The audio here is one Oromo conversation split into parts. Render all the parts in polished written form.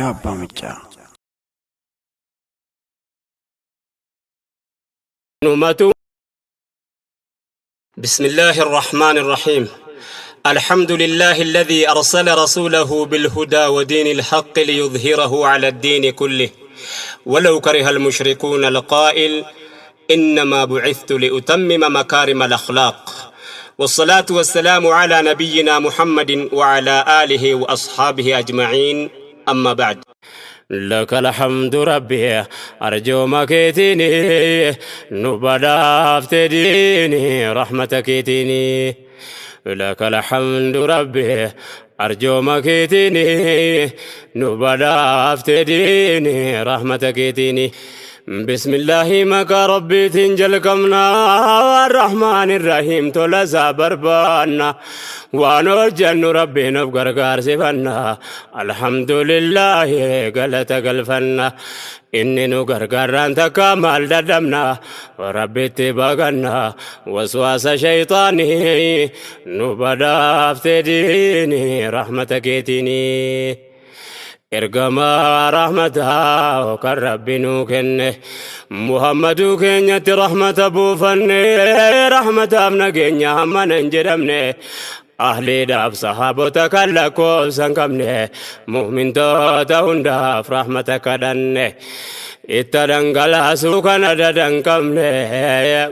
Raayyaa Abbaa Maccaa. Numatu بسم الله الرحمن الرحيم الحمد لله الذي أرسل رسوله بالهدى ودين الحق ليظهره على الدين كله ولو كره المشركون. القائل: إنما بعثت لأتمم مكارم الأخلاق. والصلاة والسلام على نبينا محمد وعلى آله وأصحابه أجمعين، أما بعد. لك الحمد ربي، أرجو كيتيني نبدا ديني رحمتك كيتيني. لك الحمد ربي، أرجو كيتيني نبدا ديني رحمتك كيتيني. بسم الله، maqaa Rabbiitiin jalqabna. الرحمن الرحيم tola isaa barbaanna. Waan hojjennu Rabbiin of gargaarsifanna. الحمد لله galata galfanna. Inni nu gargaarraan takka maal dadhabna? Rabbitti baqanna, waswaasa shayxaanii. Nu badhaafte diini rahmata keetiinii. Ergamaa rahmataa kan Rabbi nuu kenne, Muhammaduu keenyatti rahmata buufanne. Rahmataaf nageenya hammana hin jedhamne, ahliidhaaf sahaabota kan lakkoofsa hin qabne, mu'mintoota hundaaf rahmata kadhanne. Itta dhangalaasuu kan adada hin qabne,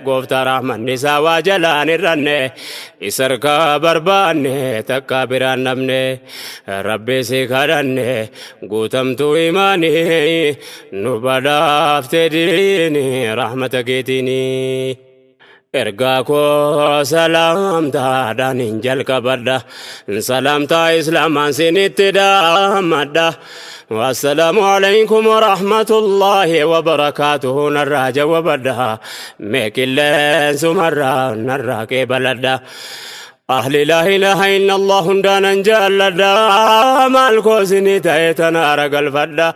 gooftaa rahmanni isaa waa jalaan hir'anne, isa harkaa barbaanne takka biraan dhabne. Rabbi si kadhanne guutamtuu imaanii. Nu badhaafte diini rahmata keetiinii. Ergaa koo salaamtaadhaan hin jalqabadha. Salaamtaa Islaamaan sinitti dhaammadha. والسلام عليكم ورحمة الله وبركاته. Narraa jawwabadha. Mee qilleensumarraa narraa qeebaladha. Ahli لا إله إلا الله hundaanan jaalladha. Maal koo isinii ta'e tanaara galfadha.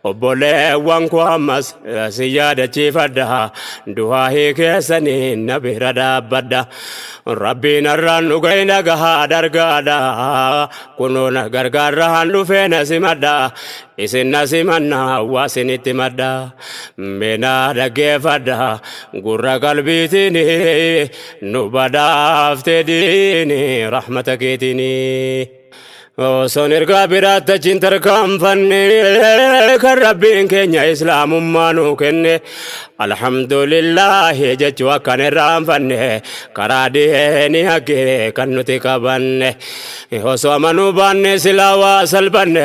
Obboleewwan koo, ammas si yaadachiifadha. Du'aahii keessanii na bira dhaabbadha. Rabbiin har'aan dhugee dhagahaa dargaadha. Kunoo na gargaarraan dhufee na simadha. Isin na simannaa waa isinitti madda. Mee dhaggeeffadha. Gurra qalbiitiin nu badhaafte diini rahmata keetiini. Osoon ergaa biraatti achiin tarkaanfanne, kan Rabbiin keenya Islaamummaa nuu kenne, الحمد لله jechuu akkan irraanfanne, karaa diinii haqqee kan nuti qabanne. Osoo amanuu baanne silaa waa salphanne,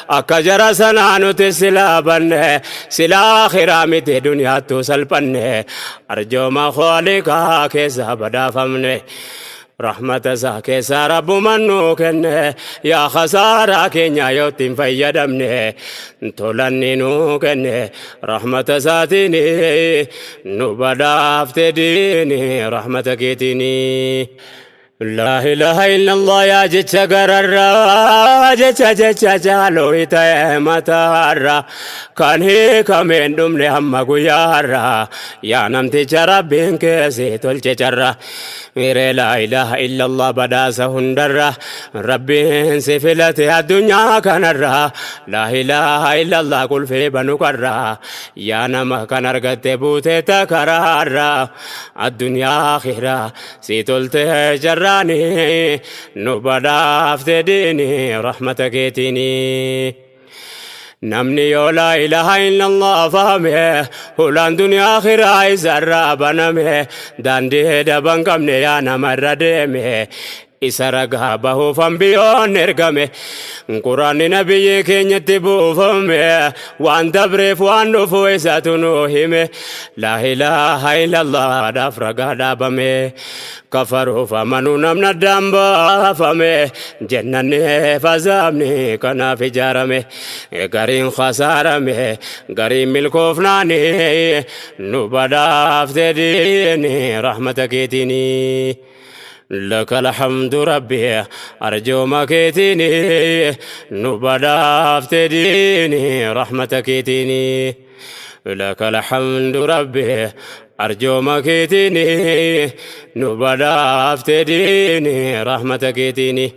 akka jara sanaa nuti silaa banne, silaa akhiraa miti duniyaattuu salphanne. Arjooma Khooliqaa keessa badhaafamne, rahmata isaa keessaa Rabbuman nuu kenne. Yaa khasaaraa keenya yoo ittiin fayyadamne, tolanni nuu kenne rahmata isaatiin. Nu badhaafte diini rahmata keetiin. لا إله إلا الله yaa jecha gararraa, jecha jecha jaaloo ta'e mataarra, kan hiikameen dhumne hamma guyyaa har'aa. Yaa namticha Rabbiin keessi tolche carra miree, لا إله إلا الله badhaasa hundarra. Rabbiin si filate addunyaa kanarra, لا إله إلا الله qulfii banu karra. Yaa nama kan argatte buute takaraarra, addunyaa akhiraa si tolte jarraani. Nu badhaafte diini rahmata keetiini. Namni yoo لا إله إلا الله fahame, hulaan duniyaa akhiraa isarraa baname. Daandii daban qabne yaa namarra deeme, isa ragaa bahuuf ambiyoon ergame. Quraanni nabiyyi keenyatti buufame, waan dabreef waan dhufu isatu nu hime. لا إله إلا الله dhaaf ragaa dhaabame. Kafaruuf amanuu namna addaan baafame. Jennanni fazaabni kanaaf ijaarame. Gariin khasaarame, gariin milkoofnaani. Nu badhaafte diini rahmata keetiini. لك الحمد ربي، أرجو كيتيني نبدا ديني رحمتك كيتيني. لك الحمد ربي، أرجو كيتيني نبدا ديني رحمتك كيتيني.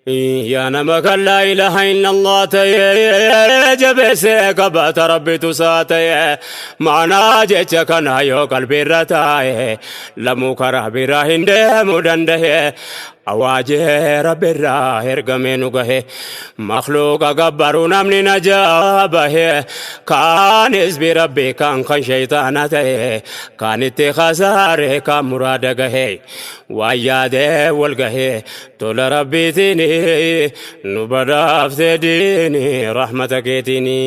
Yaa nama kan laa ilaaha illallah ta'ee jabeessee qabata rabbitu isaa ta'e maanaa jecha kanaa yoo qalbiirra taa'e lamuu karaa biraa hin deemu danda'e awaajee rabbirraa ergamee nu gahe makhluuqa gabbaruu namni najaa bahe kaan hizbi rabbi kaan kan shayxaana ta'e kaan itti khasaare kaan muraada gahe waan yaadee wal gahe tola rabbiitiin nu badhaaftee diini rahmata keetiini.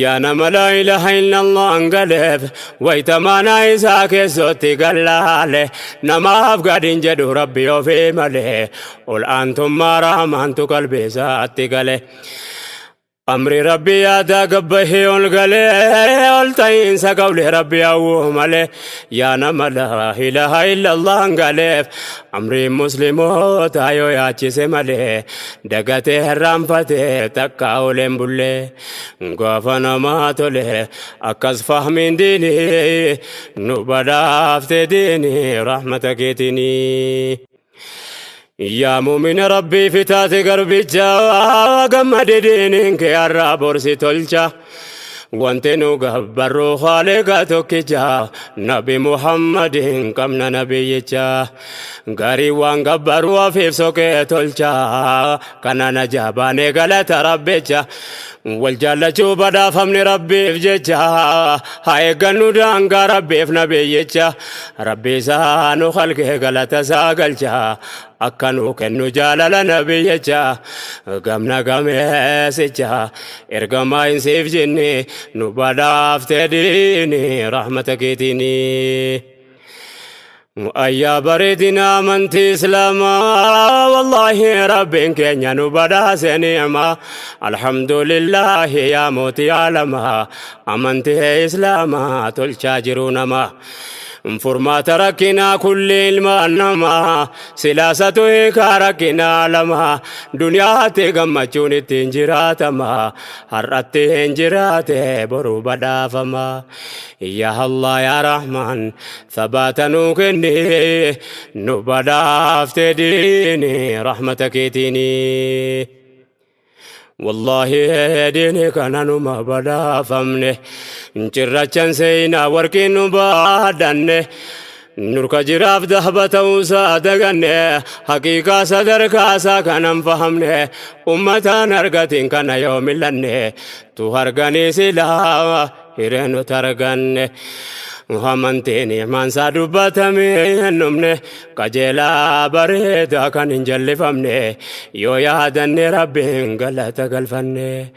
Yaa nama laa ilaaha illallah galeef wayita maanaa isaa keessatti gallaale namaaf gadin jedhu rabbi ofii malee ol aantummaa rahmaantu qalbii isaatti gale. Amri rabbi yaadaa gabbahee ol galee ol ta'iinsa qawli rabbi hawwuu malee yaa nama laa ilaaha illallah galeef amriin musliimoota yoo yaachise malee dagatee herraanfatee takka oleen bullee gaafa namaa tole akkas fahmiin diinii nu badhaafte diinii rahmata keetinii. Yaa muumina rabbii fitaate garbicha gammade diiniin kee har'aa borsi tolcha. Wanti nu gabbarru haaliqa tokkicha nabi Muhammadin qabna nabiyyicha. Garii waan gabbaru ofiif soqee tolcha kana najaa baanee galata rabbicha. Wal jaallachuu badhaafamni rabbiif jecha haa eeggannu daangaa rabbiif nabiyyicha. Rabbi isaa nu halkee galata isaa galcha akka nu kennu jaalala nabiyyicha gamna gameessicha ergamaa hin siif jinni nu badhaaftee diini rahmata keetiini. Ayyaa bareedina amantii islaamaa wallaahi rabbiin keenya nu badhaase ni'maa alhamdulillaahi yaa mootii aalamaa amantii islaamaa tolchaa jiru namaa. Furmaata rakkinaa kulli ilmaan namaa silaasatu hiikaa rakkinaa lama duniyaatti gammachuun ittiin jiraatama har'atti hin jiraate boru badhaafama. Yaa Allah yaa Rahmaan thabaata nuu kenni nu badhaafte diini rahmata keetiini. Wallaahi diini kana numa badhaafamne cirrachan seenaa warqiin nu baadhanne nurka jiraaf dahba ta'uusaa daganne haqiiqaa sadarkaasaa kanan fahamne ummataan argatiin kana yoo millanne tu harganii silaa hiree nuti arganne. Amantiin imaansaa dubbatamee hin dhumne qajeelaa bareedaa kan hin jallifamne yoo yaadanne rabbiin galata galfanne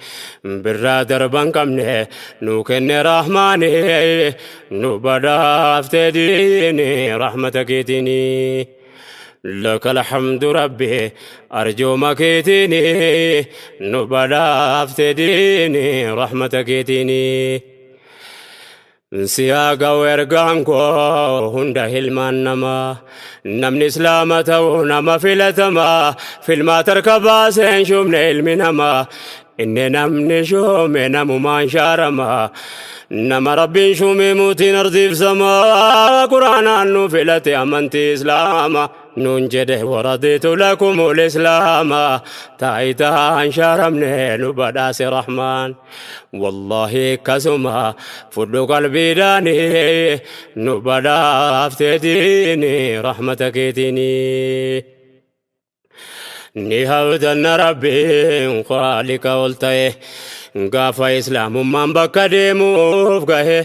birraa darban qabne nu kenne rahmaani nu badhaafte diini rahmata keetiini. لك الحمد ربي أرجو مكيتيني نبدا ديني رحمتك ديني Siyaa ergaan koo hunda hilmaan namaa namni islaama ta'uu nama filatamaa filmaa tarka baaseen shuumne ilmi namaa inni namni shuume namumaan shaaramaa nama rabbiin shuume mootiin ardiif samaa quraanaan nu filate amantii islaamaa nuun jedhe waradiitu lakumul islaama taayitaan shaaramne nu badhaase rahmaan wallaahi akkasuma fudhu qalbiidhaani nu badhaafte diini rahmata keetiini. Ni hawdanna rabbiin khaalika ol ta'e gaafa islaamummaan bakka deemuuf gahe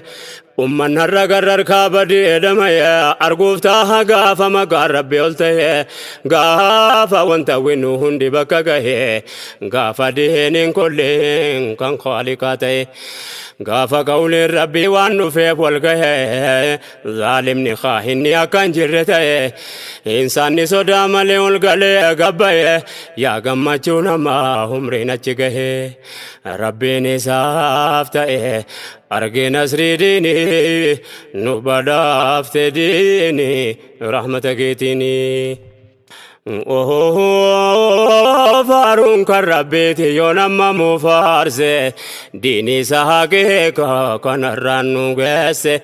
umman har'a gararkaa badee dhamaye arguuf taaha gaafa maqaan rabbi ol ta'e gaafa wanta winnu hundi bakka gahe gaafa diiniin kulliin kan khaaliqaa ta'e gaafa qawliin rabbii waan dhufeef wal gahe zaalimni kaahinni akka hin jirre ta'e insaanni sodaa malee ol galee gabbaye yaa gammachuu namaa umriin achi gahe rabbiin isaaf ta'e argee nasrii diinii nu badhaafte diinii rahmata keetiinii. Faaruun kan Rabbiiti yoo nama mu faarse, diinii isaa hakeeka kanarraan nu geesse.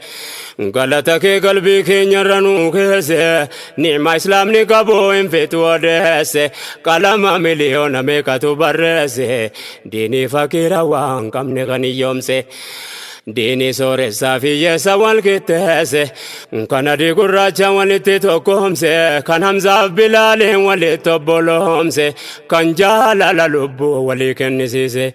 Galata kee qalbii keenyarra nu keesse, ni'ma Islaamni qabu hin fitu odeesse, qalama miliyoona meeqatu barreesse, diinii fakiira waan qabne kan hiyyoomse. Diinii sooressaa fi hiyyeessa wal qixxeesse, kan adii gurraacha walitti tokkoomse, kan Hamzaaf Bilaaliin walitti obboloomse, kan jaalala lubbuu walii kennisiise,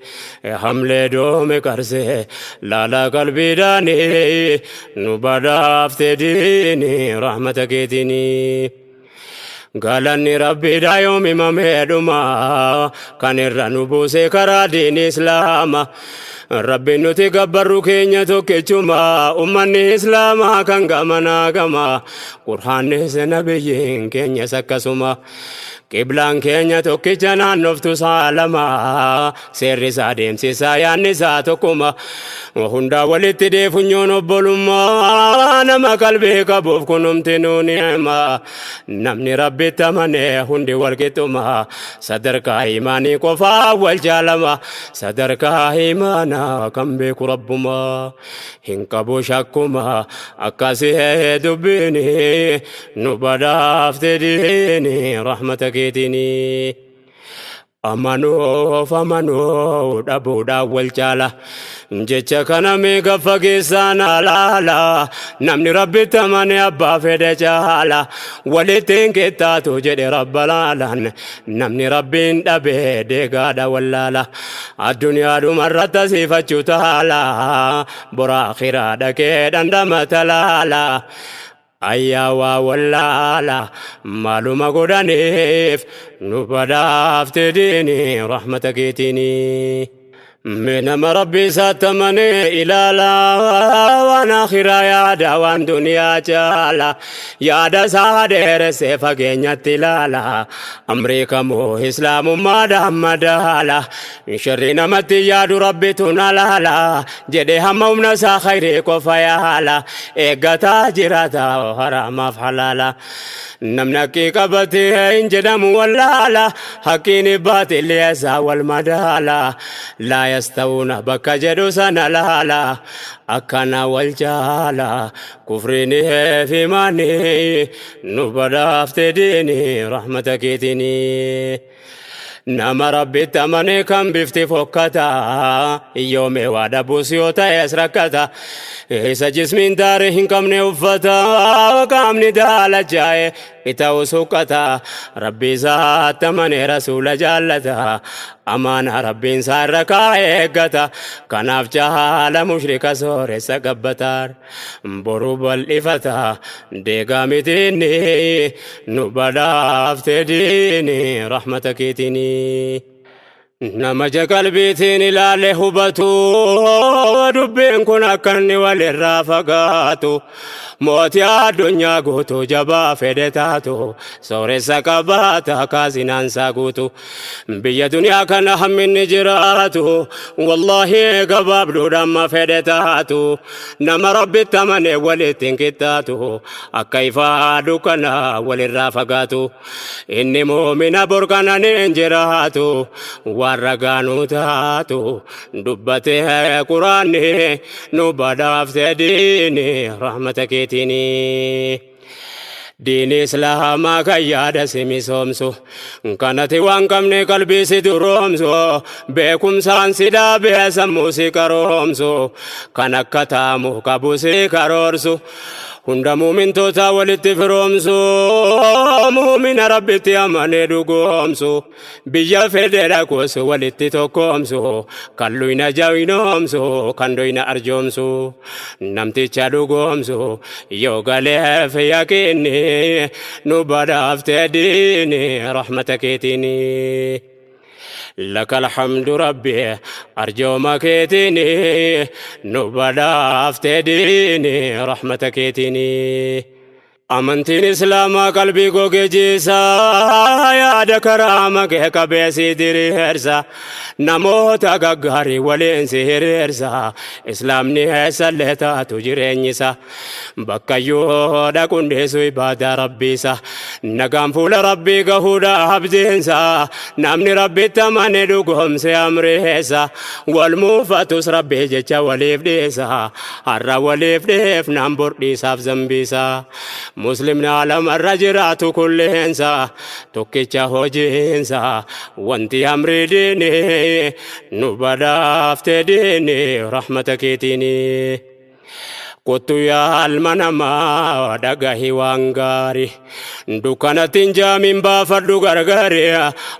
hamlee doome qarse, laala qalbiidhaanii nu badhaafte diinii rahmata keetiinii. Galanni Rabbiidha yoom himamee dhuma, kan irra nu buuse karaa diinii Islaama. Rabbiin nuti gabbarru keenya tokkichuma, ummanni Islaamaa kan gamanaa gama. Qur'aannis nabiyyiin keenyas akkasuma. Qiblaan keenya tokkicha naannoftu saalama, seerri isaa deemsi isaa yaadni isaa tokkuma. Hundaa walitti deefunyoon obbolummaa, nama qalbii qabuuf kunumti nuun hima. Namni Rabbitti amane hundi wal qixxuma, sadarkaa imaanii qofaa wal jaalama. Sadarkaa imaanaa kan beeku Rabbuma, hin qabu shakkuma. Akkasii dubbiini nu badhaafte diini rahmata keetiini. Amanuuf amanuu dhabuudhaan wal caala. Jecha kana meeqa fageessaan alaala. Namni Rabbitti amane abbaa fedhe caala. Walitti hin qixxaatu jedhe Rabba laalaan. Namni Rabbiin dhabe deegaadha wallaala. Addunyaadhuma irratti asiifachuu taala. Bora akhiraa dhaqee dhandhama talaala. Ayyaa waa wallaala maaluma godhaniif nu badhaafte diini rahmata keetiini. Mee nama Rabbi isaatti amanee ilaala, waan akhiraa yaada waan duniyaa caala, yaada isaa dheeressee fageenyatti ilaala, amrii kamuu Islaamummaadhaan madaala, sharri namatti yaadu Rabbitu na laala jedhee hamma humna isaa khayrii qofa yaala, eeggataa jiraata haraamaaf halaala. Namni haqqii qabatee hin jedhamu wallaala, haqqiin baatilli isaa wal madaala, laa yastawuuna bakka jedhu sana laala, akkana wal jaala kufriin fi imaanni nu badhaafte diini rahmata keetiini. Nama Rabbitti amane kan bifti fokkata, yoome waa dhabuus yoo ta'es rakkata, isa jismiin daaree hin qabne uffata, qaamni daalachaa'e ita'u suqqata, Rabbi isaatti amane rasuula jaallata, amaana Rabbiin isaa irra kaa'e eeggata, kanaaf caala mushrika sooressa gabbataar boru bal'ifata deegaa mitiinni nu badhaafte diini rahmata keetiini. Nama ija qalbiitiin ilaale hubatu, dubbiin kun akka inni walirraa fagaatu, mootii addunyaa guutuu jabaa fedhe taatu, sooressa qabaata kaasinaansaa guutu, biyya duniyaa kana hamminni jiraatu, wallaahi gabaabduudhaan ma fedhe taatu, nama Rabbitti amane walitti hin qixxaatu, akka ifaa dukkana walirraa fagaatu. Inni muumina borkananiin jiraatu waan ragaanuu taatu dubbatee Quraanni nu badhaafte diini rahmata keetiini. Diini Islaamaa kan yaada si misoomsu, kanati waan qabne qalbii si duroomsu, beekumsaan si dhaabee sammuu si qaroomsu, kan akka taamu qabu si karoorsu, hunda muumintoota walitti firoomsu, muumina Rabbitti amanee dhugoomsu, biyya fedhe dhaqus walitti tokkoomsu, kan luyna jawinoomsu, kan doyna arjoomsu, namticha dhugoomsu yoo galeef yaqiinni nu badhaafte diini rahmata keetiini. Laka alhamdu Rabbi arjooma keetiini nu badhaafte diini rahmata keetiini. Amantiin Islaamaa qalbii goge jiisa, yaada karaa maqee qabee si diriirsa, namoota gaggaarii waliin si hiriirsa. Islaamni eessallee taatu jireenyisa, bakkayyuu dhaquun dhiisu ibaadaa Rabbiisa. Nagaan fuula Rabbii gahuudha abdiinsa, namni Rabbitti amane dhugoomse amriisa. Wal muufatus Rabbii jecha waliif dhiisa, har'a waliif dhiifnaan bor dhiisaaf zambiisa. Muslimni alamarra jiraatu kulleensa, tokkicha hojiinsa, wanti amrii diini nu badhaafte diini rahmata keetiini. Kottu yaa ilma namaa, dhagahi waan gaarii, dukkanatti hin jaamin, baafadhu gargaari.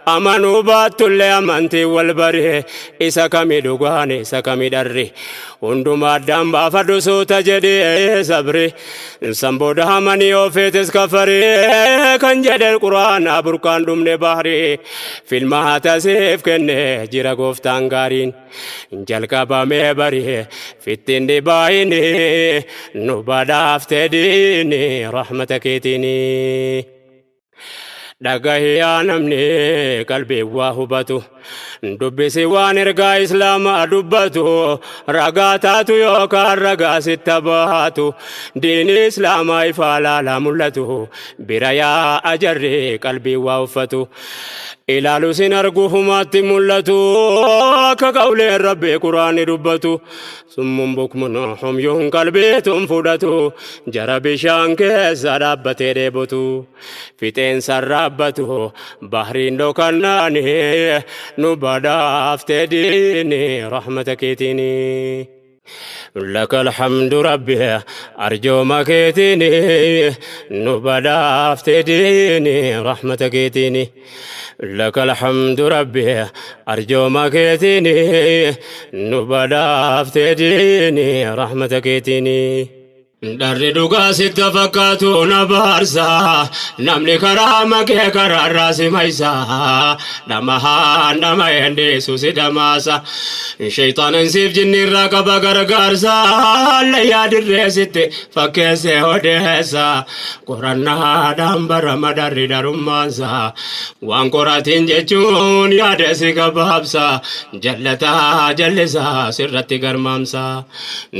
Amanuu baattullee amantii wal bari, isa kami dhugaan, isa kami dharri, hundumaa addaan baafadhu suuta jedhee sabri. San booda amanii ofeetis kafarii kan jedhe Quraana burqaan dhumne bahri. Filmaata siif kenne jira gooftaan gaariin, jalqabamee bari fittiin dhibaayini nu badhaafte diini rahmata keetiini. Dhagahi yaa namni qalbii waa hubatu, dubbisi waan ergaa Islaamaa dubbatu, ragaa taatu yookaan ragaa sitta baatu, diini Islaamaa ifaa laalaa mul'atu bira yaa ajarri qalbii waa uffatu. Ilaalu sin argu humaatti mul'atu, akka qawleen Rabbii Quraanni dubbatu. Summun bukmun humyuun qalbiitun fudhatu, jara bishaan keessa dhaabbatee dheebotu, fixeensa raabbatu bahriin dhokannaani nu badhaafte diini rahmata keetiini. Laka alhamdu Rabbi, arjooma keetiini nu badhaafte diini rahmata keetiini. Laka alhamdu Rabbi, arjooma keetiini nu badhaafte diini rahmata keetiini. Dharri dhugaa sitti fakkaatu na baarsa, namni karaa makee karaarraa si maysa, dhamahaan dhama endeessu si dhamaasa. Shayxaanan siif jinni irraa qaba gargaarsa, layyaa dirree sitti fakkeessee odeessa. Qorannaadhaan barama dharri dharummaansa, waan qoratiin jechuun yaada si gabaabsa, jallataa jallisaa sirratti garmaamsa.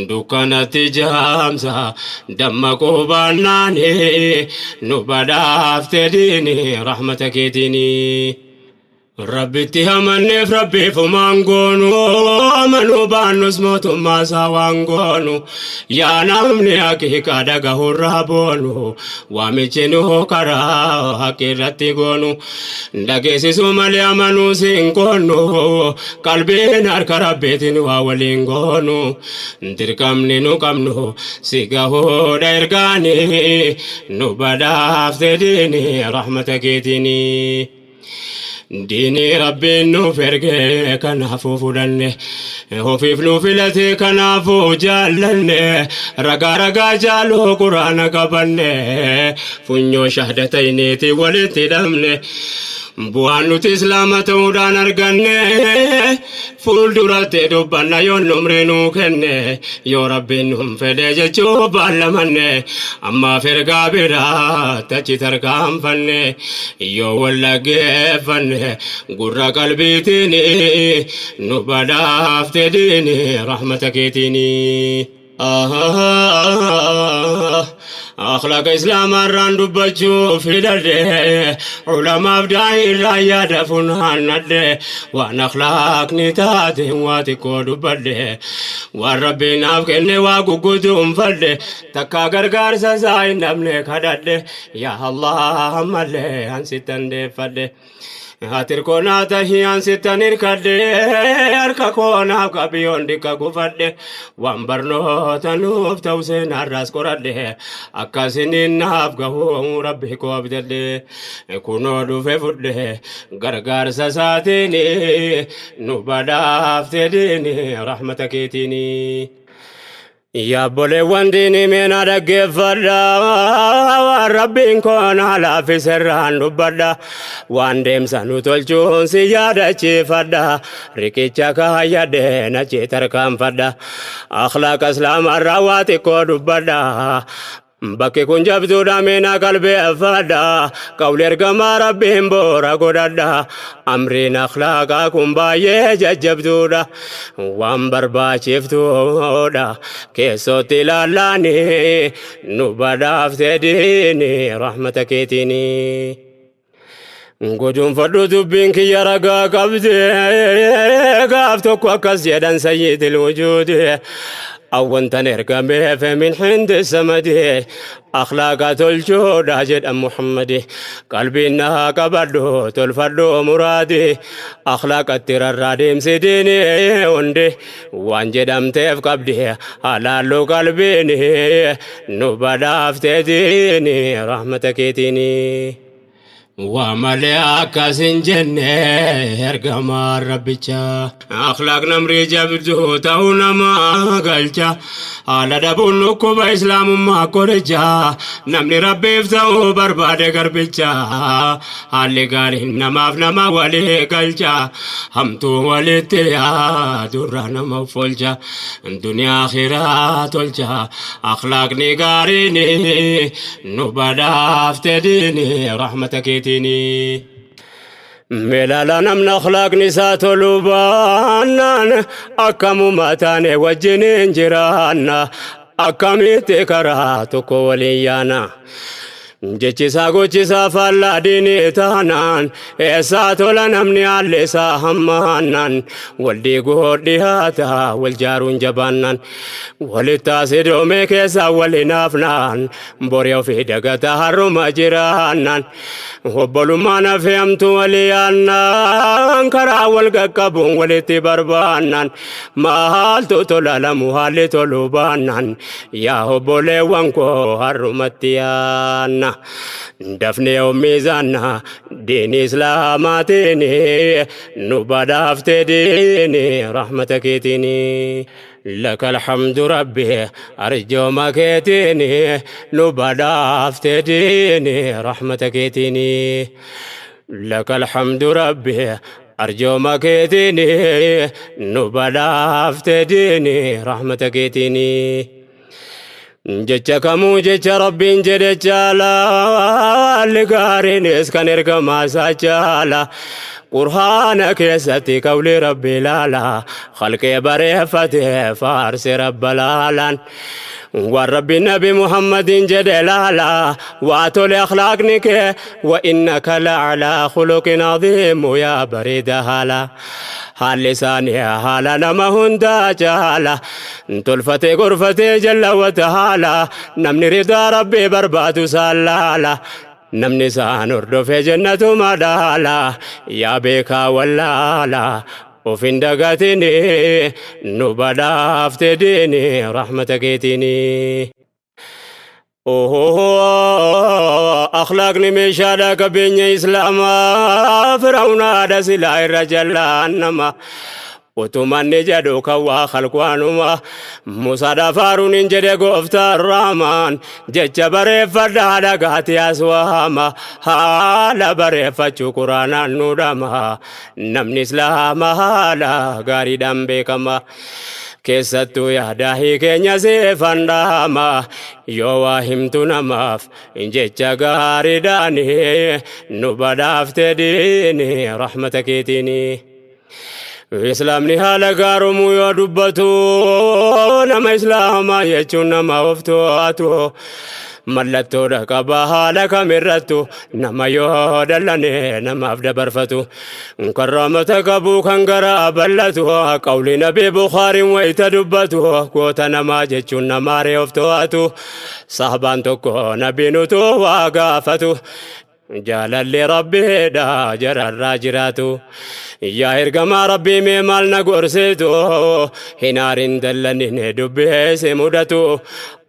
Dukkanatti jaamsa dammaquu baannaani nu badhaafte diini rahmata keetiini. Rabbitti amanneef Rabbiif humaan goonu, amanuu baannus mootummaa isaa waan goonu. Yaa namni haqiiqaa dhagahurraa boonu, waamichi nu karaa haqi irratti goonu dhageessisuu malee amanuu siin goonu. Qalbiin harka Rabbiitiin waa waliin goonu, dirqamni nu qabnu si gahuudha ergaani nu badhaafte diini rahmata keetiini. Diinii Rabbiin nuuf erge kanaafuu fudhanne, ofiif nu filate kanaafuu jaallanne, ragaa ragaa jaaluu Quraana qabanne, funyoo shahdatayniiti walitti hidhamne. Bu'aan nuti Islaama ta'uudhaan arganne fuulduratti dubbanna yoon umrii nuu kenne, yoo Rabbiin nuun fedhe jechuu baallamanne. Ammaaf ergaa biraa tachi tarkaanfanne, yoo wal dhaggeeffanne gurra qalbiitiin nu badhaafte diini rahmata keetiini. Akhlaaqa Islaamaa irraan dubbachuu filadhe, ulamaaf daa'ii irraa yaada funaannadhe, waan akhlaaqni taate waa xiqqoo dubbadhe, waan Rabbiin naaf kenne waa gugguduunfadhe, takka gargaarsa isaa hin dhabne kadhadhe. Yaa Allah, ammallee an sittan deeffadhe. Hatir koo naa tahii, an sittan hirkadhe, harka koo naaf qabiyoon dikka gufadhe, waan barnoota nuuf ta'u seenaarraas qoradhe, akkasiniin naaf gahu Rabbi koo abdadhe. Kunoo dhufe fudhe gargaarsa isaatiin nu badhaafte diini rahmata keetiini. Yaabboleewwan diinii, meenaa dhaggeeffadha, waan Rabbiin koo naa laaffise irraan dubbadha, waan deemsa nu tolchuun si yaadachiifadha, riqicha kaayyadhe nachi tarkaanfadha, akhlaaqa Islaamaa irraa waa xiqqoo dubbadha. Bakki kun jabduudha meena qalbeeffadha. Qawli ergamaa Rabbiin boora godhadha. Amriin akhlaaqaa kun baay'ee jajjabduudha. Waan barbaachiftuudha. Keessootti ilaallaani nu badhaaftee diini rahmata keetiini. Guduunfadhu dubbiin kiyya ragaa qabdi. Gaaf tokko akkas jedhan sayyidil wujuudi. Awwantan ergameef min hindi samadi. Akhlaaqa tolchuudha jedhan Muhammadi. Qalbiin naa qabadhu tolfadhu muraadi. Akhlaaqatti rarraa deemsi diini hundi. Waan jedhamteef qabdi halaallu qalbiini. Nu badhaaftee diini rahmata keetiini. Waa malee akkas hin jenne ergamaan Rabbichaa. Akhlaaq namrii jabduu ta'uu nama galcha. Haala dhabuun dhukkuba islaamummaa qoricha. Namni Rabbiif ta'uu barbaade garbicha. Haalli gaariin namaaf nama walii galcha. Hamtuu walitti yaadurraa nama folcha. Duniyaa akhiraa tolcha. Akhlaaqni gaariin nu badhaafte diini rahmata keetiini. Meelaala namni akhlaaqni isaa toluu baannaan akkamuma taane wajjin hin jiraanna akkamitti karaa tokko waliin yaana. Jechisaa gochisaa faallaa diinii taanaan eessaa tola namni haalli isaa hammaannaan wal diiguu dhiyaata wal jaaruun jabaannaan walitti asidoomee keessaa wal hinaafnaan bori ofii dagata har'uma jiraannaan obbolummaan hafee hamtuu walii yaannaan karaa wal qaqqabuun walitti barbaannaan maaltu tola lamu haalli toluu baannaan yaa obboleewwan koo har'umatti yaanna dafnee miizaanna diini islaamaatiin nu badhaaftee diini rahmata keetiin. Laka alhamdu rabbi arjooma keetiin nu badhaaftee diini rahmata keetiin. Laka alhamdu rabbi arjooma keetiin nu badhaaftee diini rahmata keetiin. Jecha kamuu jecha Rabbiin jedhe caala haalli gaariinis kan ergamaa isaa caala. Qur'aana keessatti qawli Rabbi ilaala khalqee bareeffate faarse Rabba laalaan. Waan Rabbi Nabi Muhammadin jedhe laala waa tole akhlaaqni kee wa innaka la'alaa khuluqin aziimu yaa bareeda haala. Haalli isaanii haala nama hundaa caala. Tolfatee gorfatee jallawwata haala. Namni ridaa Rabbii barbaadu isaan laala. Namni isaan hordofee jannatuma dhaala. Yaa beekaa wallaala. Of hin dagatini nu badhaafte diini rahmata keetiini. Akhlaaqni meeshaadha qabeenya islaamaa firawnaadha silaa irra jallaan nama. Utumanni jedhu kan waa khalqwaanuma Musaadha faaruun hin jedhe gooftaan raamaan jecha bareeffadhaa dhagaati as waama haala bareeffachuu quraanaan nu dhama namni islaama haala gaariidhaan beekama. Keessattuu yaadaahii keenya siifan dhaama yoo waa himtu namaaf jecha gaariidhaan nu badhaafte diini rahmata keetiini. Islaamni haala gaaromuu yoo dubbatu nama islaamaa jechuun nama of to'atu mallattoodha qaba haala kamirrattu nama yoo dallane namaaf dabarfatu kan rahmata qabu kan garaa bal'atu qawli nabii Bukhaariin wayita dubbatu goota namaa jechuun namaaree of to'atu sahabaan tokko nabiin utuu waa gaafatu Jaalalli Rabbiidha jararraa jiraatu. Yaa ergamaa Rabbii mee maal na gorsitu hin aarin dallanin dubbee si mudatu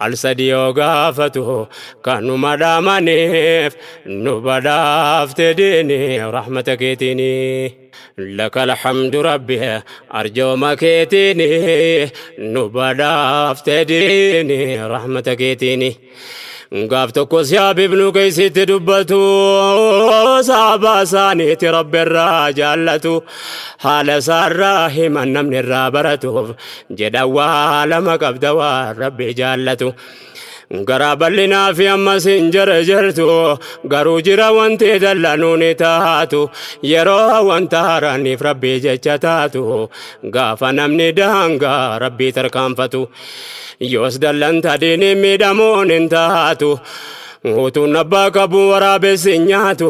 al sadi yoo gaafatu kanuma dhaamaniif nu badhaafte diini rahmata keetiini. Laka alhamdu Rabbi arjooma keetiini nu badhaafte diini rahmata keetiini. Gaaf tokko Sihaab ibnu Qeeysitti dubbatu sahabaa isaaniitti Rabbi irraa jaallatu haala isaarraa himan namni irraa baratuuf jedha waa lama qabda waan Rabbi jaallatu. Garaa bal'inaa fi ammas hin jarjartu, garuu jira wanti dallanuun taatu, yeroo wanta haaraaniif Rabbii jecha taatu, gaafa namni daangaa Rabbii tarkaanfatu, yoos dallanta diiniin miidhamuun hin taatu. Utuun abbaa qabu waraabessi hin nyaatu,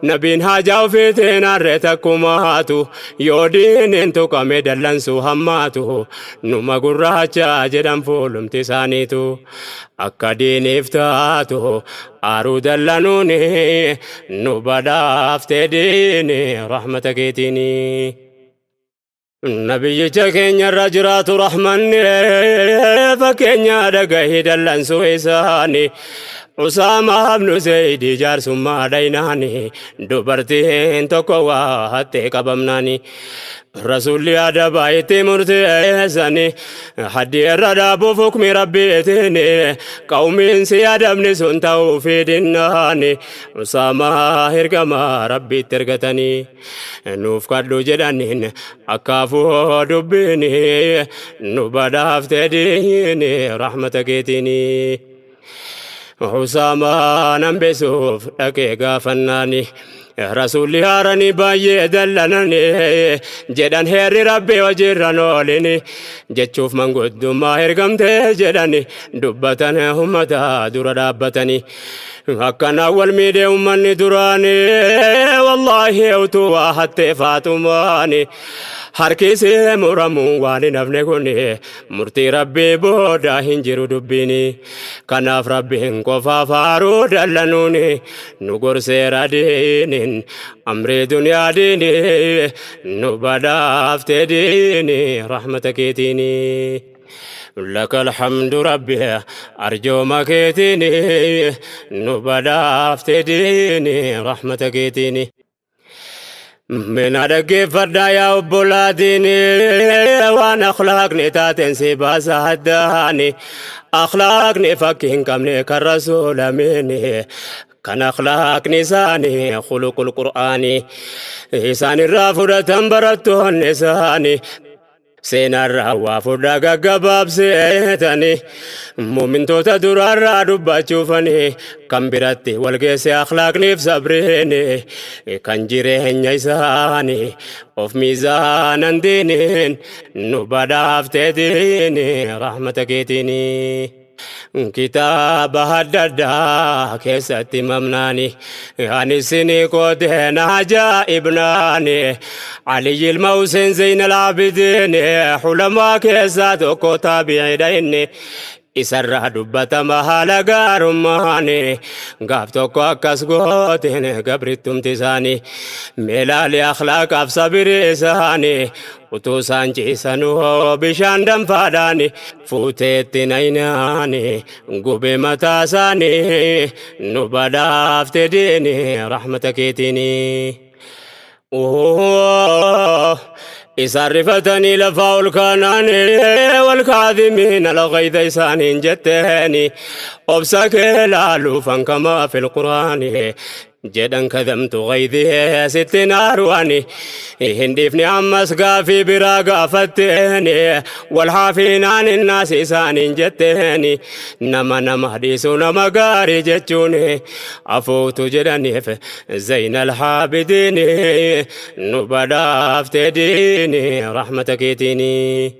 nabiin haajaa ofiitiin harree takkumaatu, yoo diiniin tuqame dallansuu hammaatu, numa gurraacha jedhan fuulumti isaaniitu. Akka diiniif taatu aaruu dallanuuni, nu badhaaftee diini rahmata keetiini. Nabiyyicha keenya irra jiraatu rahmanni, fakkeenya dhagahii dallansuu isaani. Usaamaa ibnu Zeeyidii jaarsummaa dhaynaani, dubartiin tokko waa hattee qabamnaani. Rasuulli adabaa itti murteessani, haddii irra dhaabuuf hukmi Rabbiitiin, qawmiin si adabni sun ta'uu fi dinnaani. Usaamaa ergamaa Rabbiitti ergatanii, nuuf kadhu jedhaniin, akkaafuu dubbiini nu badhaaftee diini rahmata keetiini. Usaamaa hambisuuf dhaqee gaafannaani, Rasuulli haaranii baay'ee dallanani, jedhan heerri Rabbi hojiirra oolini jechuuf manguddummaa ergamtee jedhani dubbatan, ummata dura dhaabbatani. Akkana wal miidhee ummanni duraani, wallaahi utuu waa hattee Faaxumaani harkisee muramuu waan hin hafne. Kun murtii Rabbii booda hin jiru dubbiini. Kanaaf Rabbiin qofaaf haaruu dallanuuni nu gorseera diiniin, amrii duniyaa diini nu badhaaftee diini rahmata keetiini. لك الحمد ربي، أرجو keetiini nu badhaaftee diini rahmata keetiini. Mina dhaggeeffadhaa yaa obbolaatiin, waan akhlaaqni taateen si baasa haddaani, akhlaaqni fakkii hin qabne kan rasuulamiini, kan akhlaaqni isaanii khuluqul Qur'aanii isaan irraa fudhatan barattoonni isaanii. Seenarraa waa fudhaa gaggabaabseetani, muumintoota duraarraa dubbachuufani kan biratti walgeesse akhlaaqniif sabriini, kan jireenya isaanii of miizaanan diiniin nu badhaaftee diini rahmata keetiini. Kitaaba adda addaa keessatti mamnaani, ani isinii qooteen ajaa'ibnaani, Aliyyi ilma Hussein Zeyn al-Abidin, hulamaa keessaa tokko, taabi'iidha inni, isarraa dubbatama haala gaarummaani. Gaaf tokko akkas gooteen gabrittumti isaanii, meelaalee akhlaaqaaf sabirii isaanii, utuu isaan ciisanuu bishaan danfaadhaani fuuteetti naynaani gubee mataa isaanii, nu badhaafte diini rahmata keetiini. Isaan rifatanii lafaa ol kaanaani, والكاظمين الغيظ isaaniin jetteeni, obsa kee laaluufan كما في القرآن jedhan, كظمت غيظي sitti naaruani hin dhiifne. Ammas gaafii biraa gaafatteeni, والعافين عن الناس isaaniin jetteeni, nama nama dhiisu nama gaarii jechuun, afuutu jedhaniif Zayn al-Haabidiin, nu badhaaftee diini rahmata keetiini.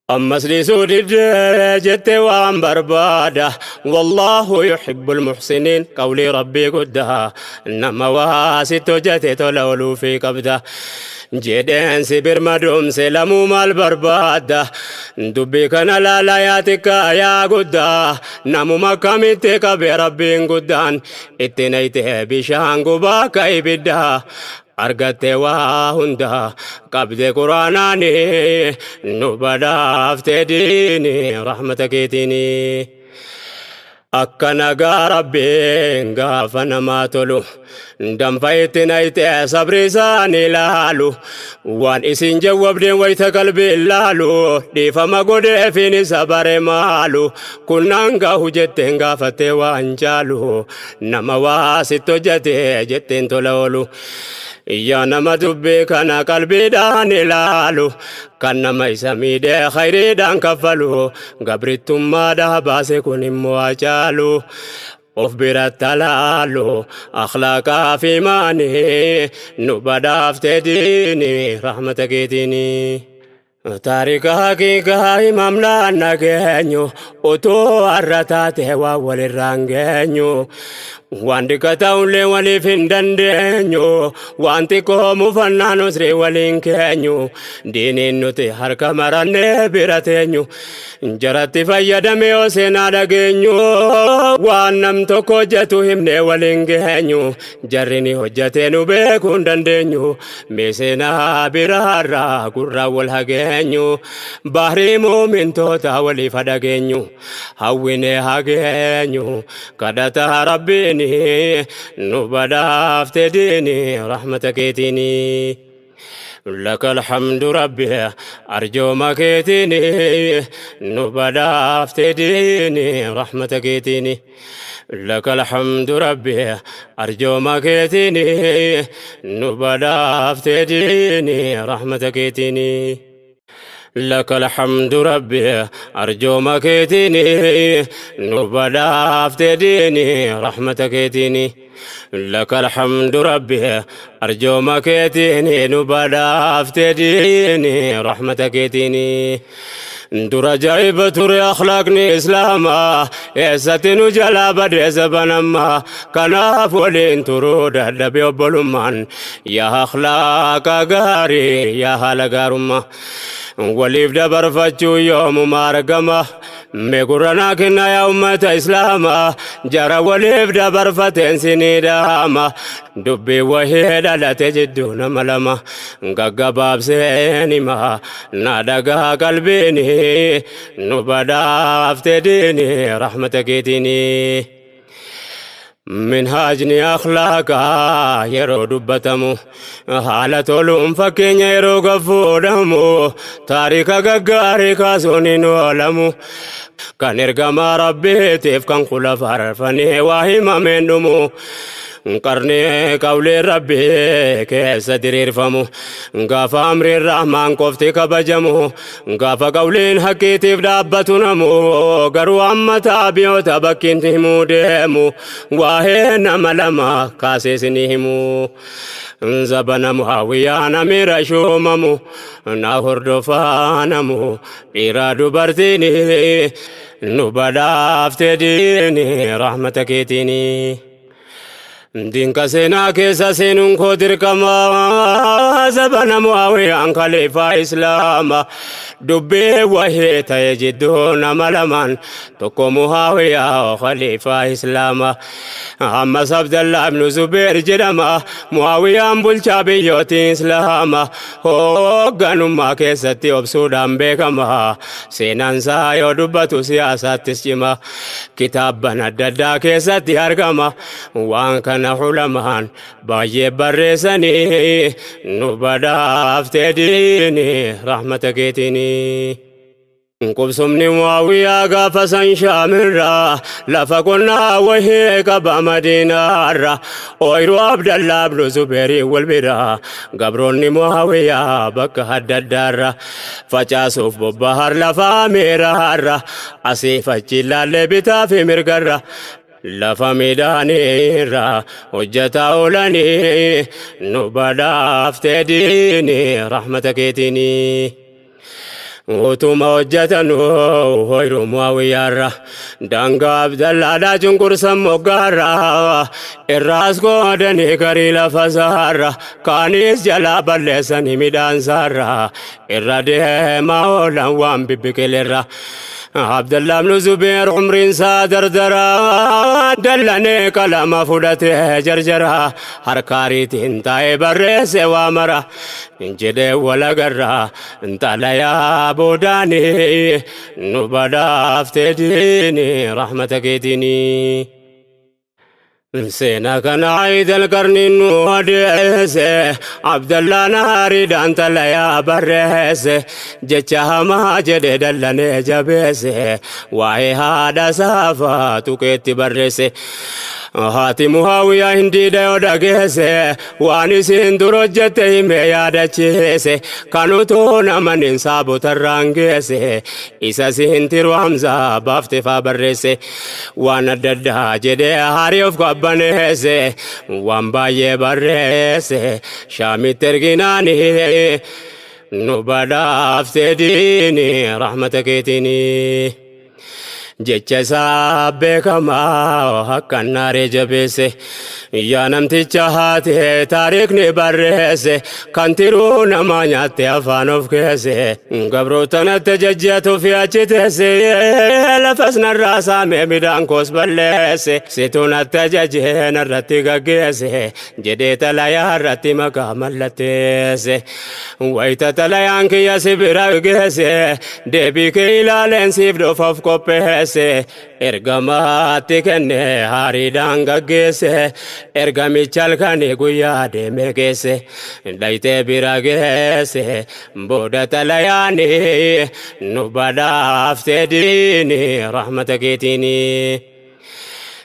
Ammas dhiisuu didee jette waan barbaada, والله يحب المحسنين qawlii Rabbii guddaa, nama waa sitti hojjete tola ooluufii qabda jedheen, si birmadoomse lamuu maal barbaadda? Dubbii kana laala yaa xiqqaa yaa guddaa, namuma akkamitti qabe Rabbiin guddaan, itti nayte bishaan gubaa akka ibiddaa, argatte waa hunda qabde Quraanaani, nu badhaafte diini rahmata keetiini. Akka nagaa Rabbiin gaafa namaa tolu, danfa itti nayte sabri isaanii laalu, waan isin jawwabdeen wayta qalbiin laalu, dhiifama godheefin isa bare maalu kunnaan gahu jetteen gaafattee waan caalu, nama waa sitti hojjete jetteen tola oolu. Yaa nama dubbii kana qalbiidhaan ilaalu, kan nama isa miidhee khayriidhaan kaffalu, gabrittummaadhaa baase kun immoo hacaalu. Of biratti alaalu akhlaaqaa fi imaanii nu badhaaftee diini rahmata keetiini. Taarika haqiiqaa himamnaan nageenyu utuu har'a taate waan walirraan geenyu. Waan dhiqa ta'ullee waliif hin dandeenyu, waan xiqqoo mufannaan usrii waliin keenyu, diiniin nuti harka marannee bira teenyu. Jaratti fayyadame yoo seenaa dhageenyu, waan nam tokko hojjetu himnee waliin geenyu, jarri ni hojjetee nu beekuu hin dandeenyu, mee seenaa biraarraa gurraa wal hageenyu, bahrii muumintoota waliif hadhageenyu, hawwinee hageenyu, kadhata rabbiini nu badhaafte diini rahmata keetiini. لك الحمد ربي أرجو ما كيتيني نبدا افتديني رحمتك كيتيني. لك الحمد ربي أرجو ما كيتيني نبدا افتديني رحمتك كيتيني. لك الحمد ربي أرجو ما كيتيني نبدا افتديني رحمتك كيتيني. لك الحمد ربي أرجو ما كيتيني نبدا افتديني رحمتك كيتيني. Dura ajaa'iba ture akhlaaqni islaamaa, eessatti nu jalaa badee zabanammaa? Kanaaf waliin turuu dadhabe obbolummaan. Yaa akhlaaqa gaarii, yaa haala gaarummaa, waliif dabarfachuu yoomuma argama? Mee gurranaa kenna yaa ummata islaamaa, jara waliif dabarfateen sinii dhaama. Dubbii wahii dhalate jidduu nama lama gaggabaabseen hima, na dhagaa qalbiini nu badhaafte diini rahmata keetiini. Minhaajni akhlaaqaa yeroo dubbatamu, haala toluun fakkeenya yeroo gaffuudhamu, taarika gaggaarii kaasuun hin oolamu. Kan ergamaa rabbiitiif kan kula farfanii waa himameen dhumu. Qarnii qawleen rabbii keessa diriirfamu, gaafa amriin rahmaan qofti kabajamu, gaafa qawleen haqqiitiif dhaabbatu namu. Garuu amma taabiyoota bakkiin himuu deemu, waa'ee nama lama kaasee isinii himu. Zabana Muhaawiyaan amira shuumamu, na hordofaa namu dhiiraa dubartiin, nu badhaafte diini rahmata keetiini. Dinka seenaa keessa seenuun koo dirqama. Zabana Muawiyaan khaliifaa islaama, dubbii wahii ta'e jidduu nama lamaan, tokko Muawiyaa khaliifaa islaama, ammas Abdallah ibnu Zubeer jedhama. Muawiyaan bulchaa biyyootii islaama, hoogganummaa keessatti obsuudhaan beekama. Seenaan isaa yoo dubbatu siyaasaattis cima, kitaabban adda addaa keessatti argama. Waan kana ulamaan baay'ee barreessanii, nu badhaaftee diini rahmata keetiini. Qubsumni Muawiyaa gaafa san Shaamirraa lafa qonnaa wahii qaba Madiinaarra, ooyiruu Abdallaa ibnu Zubeerii wal bira. Gabroonni Muawiyaa bakka adda addaarra facaasuuf bobbahar lafa miiraarra, asiif achi ilaallee bitaa fi mirgarra lafa midhaaniirra hojjetaa oolanii, nu badhaaftee diini rahmata keetiini. Utuma hojjetanu ooyiruu Muawiyaarra, daangaa Abdallaadhaa cunqursan moggaarra, irraas qoodanii garii lafa saarra, kaanis jalaa balleessanii midhaan saarra irra deemaa oolan waan bibbiqilerra. Abdallah ibnu Zubeer umriin isaa dardara, dallanee qalama fudhatee jarjara, harkaariitiin taa'ee barreesse waa mara jedhee walagarra xalayaa boodaanii, nu badhaaftee diini rahmata keetiini. Seenaa kana Aayidal qarniin nu odeesse, Abdallaan aariidhaan xalayaa barreesse, jecha hamaa jedhe dallanee jabeesse, waa'ee haadha saafaa tuqeetti barreesse. Haati Muhaawiyaa hindiidha yoo dhageesse, waan isiin dur hojjette himee yaadachiise. Kan utuu namanin saabotarraan geesse, isa siin tiru Hamzaa baafte faa barreesse. Waan adda addaa jedhee haarii of qabbaneesse, waan baay'ee barreesse. Shaamitti erginaani nu badhaafte diini rahmata keetiini. Jecha isaa beekamaa akkan naaree jabeesse, yaa namticha haate taariikni barreesse, kan tiruu namaa nyaatte afaan of keesse, gabroota natti jajjatu fi achi teesse, lafas narraa saamee midhaan koos balleesse, situ natti ajajee narratti gaggeesse jedhee xalayaa irratti maqaa mallatteesse. Wayita xalayaan kiyya si bira geesse, deebii kee ilaaleen siif dhufuuf qopheesse. Ergamaatti kenne haariidhaan gaggeesse, ergamicha halkanii guyyaa deemee geesse, dhayitee bira geesse. Booda xalayaani nu badhaaftee diini rahmata keetiini.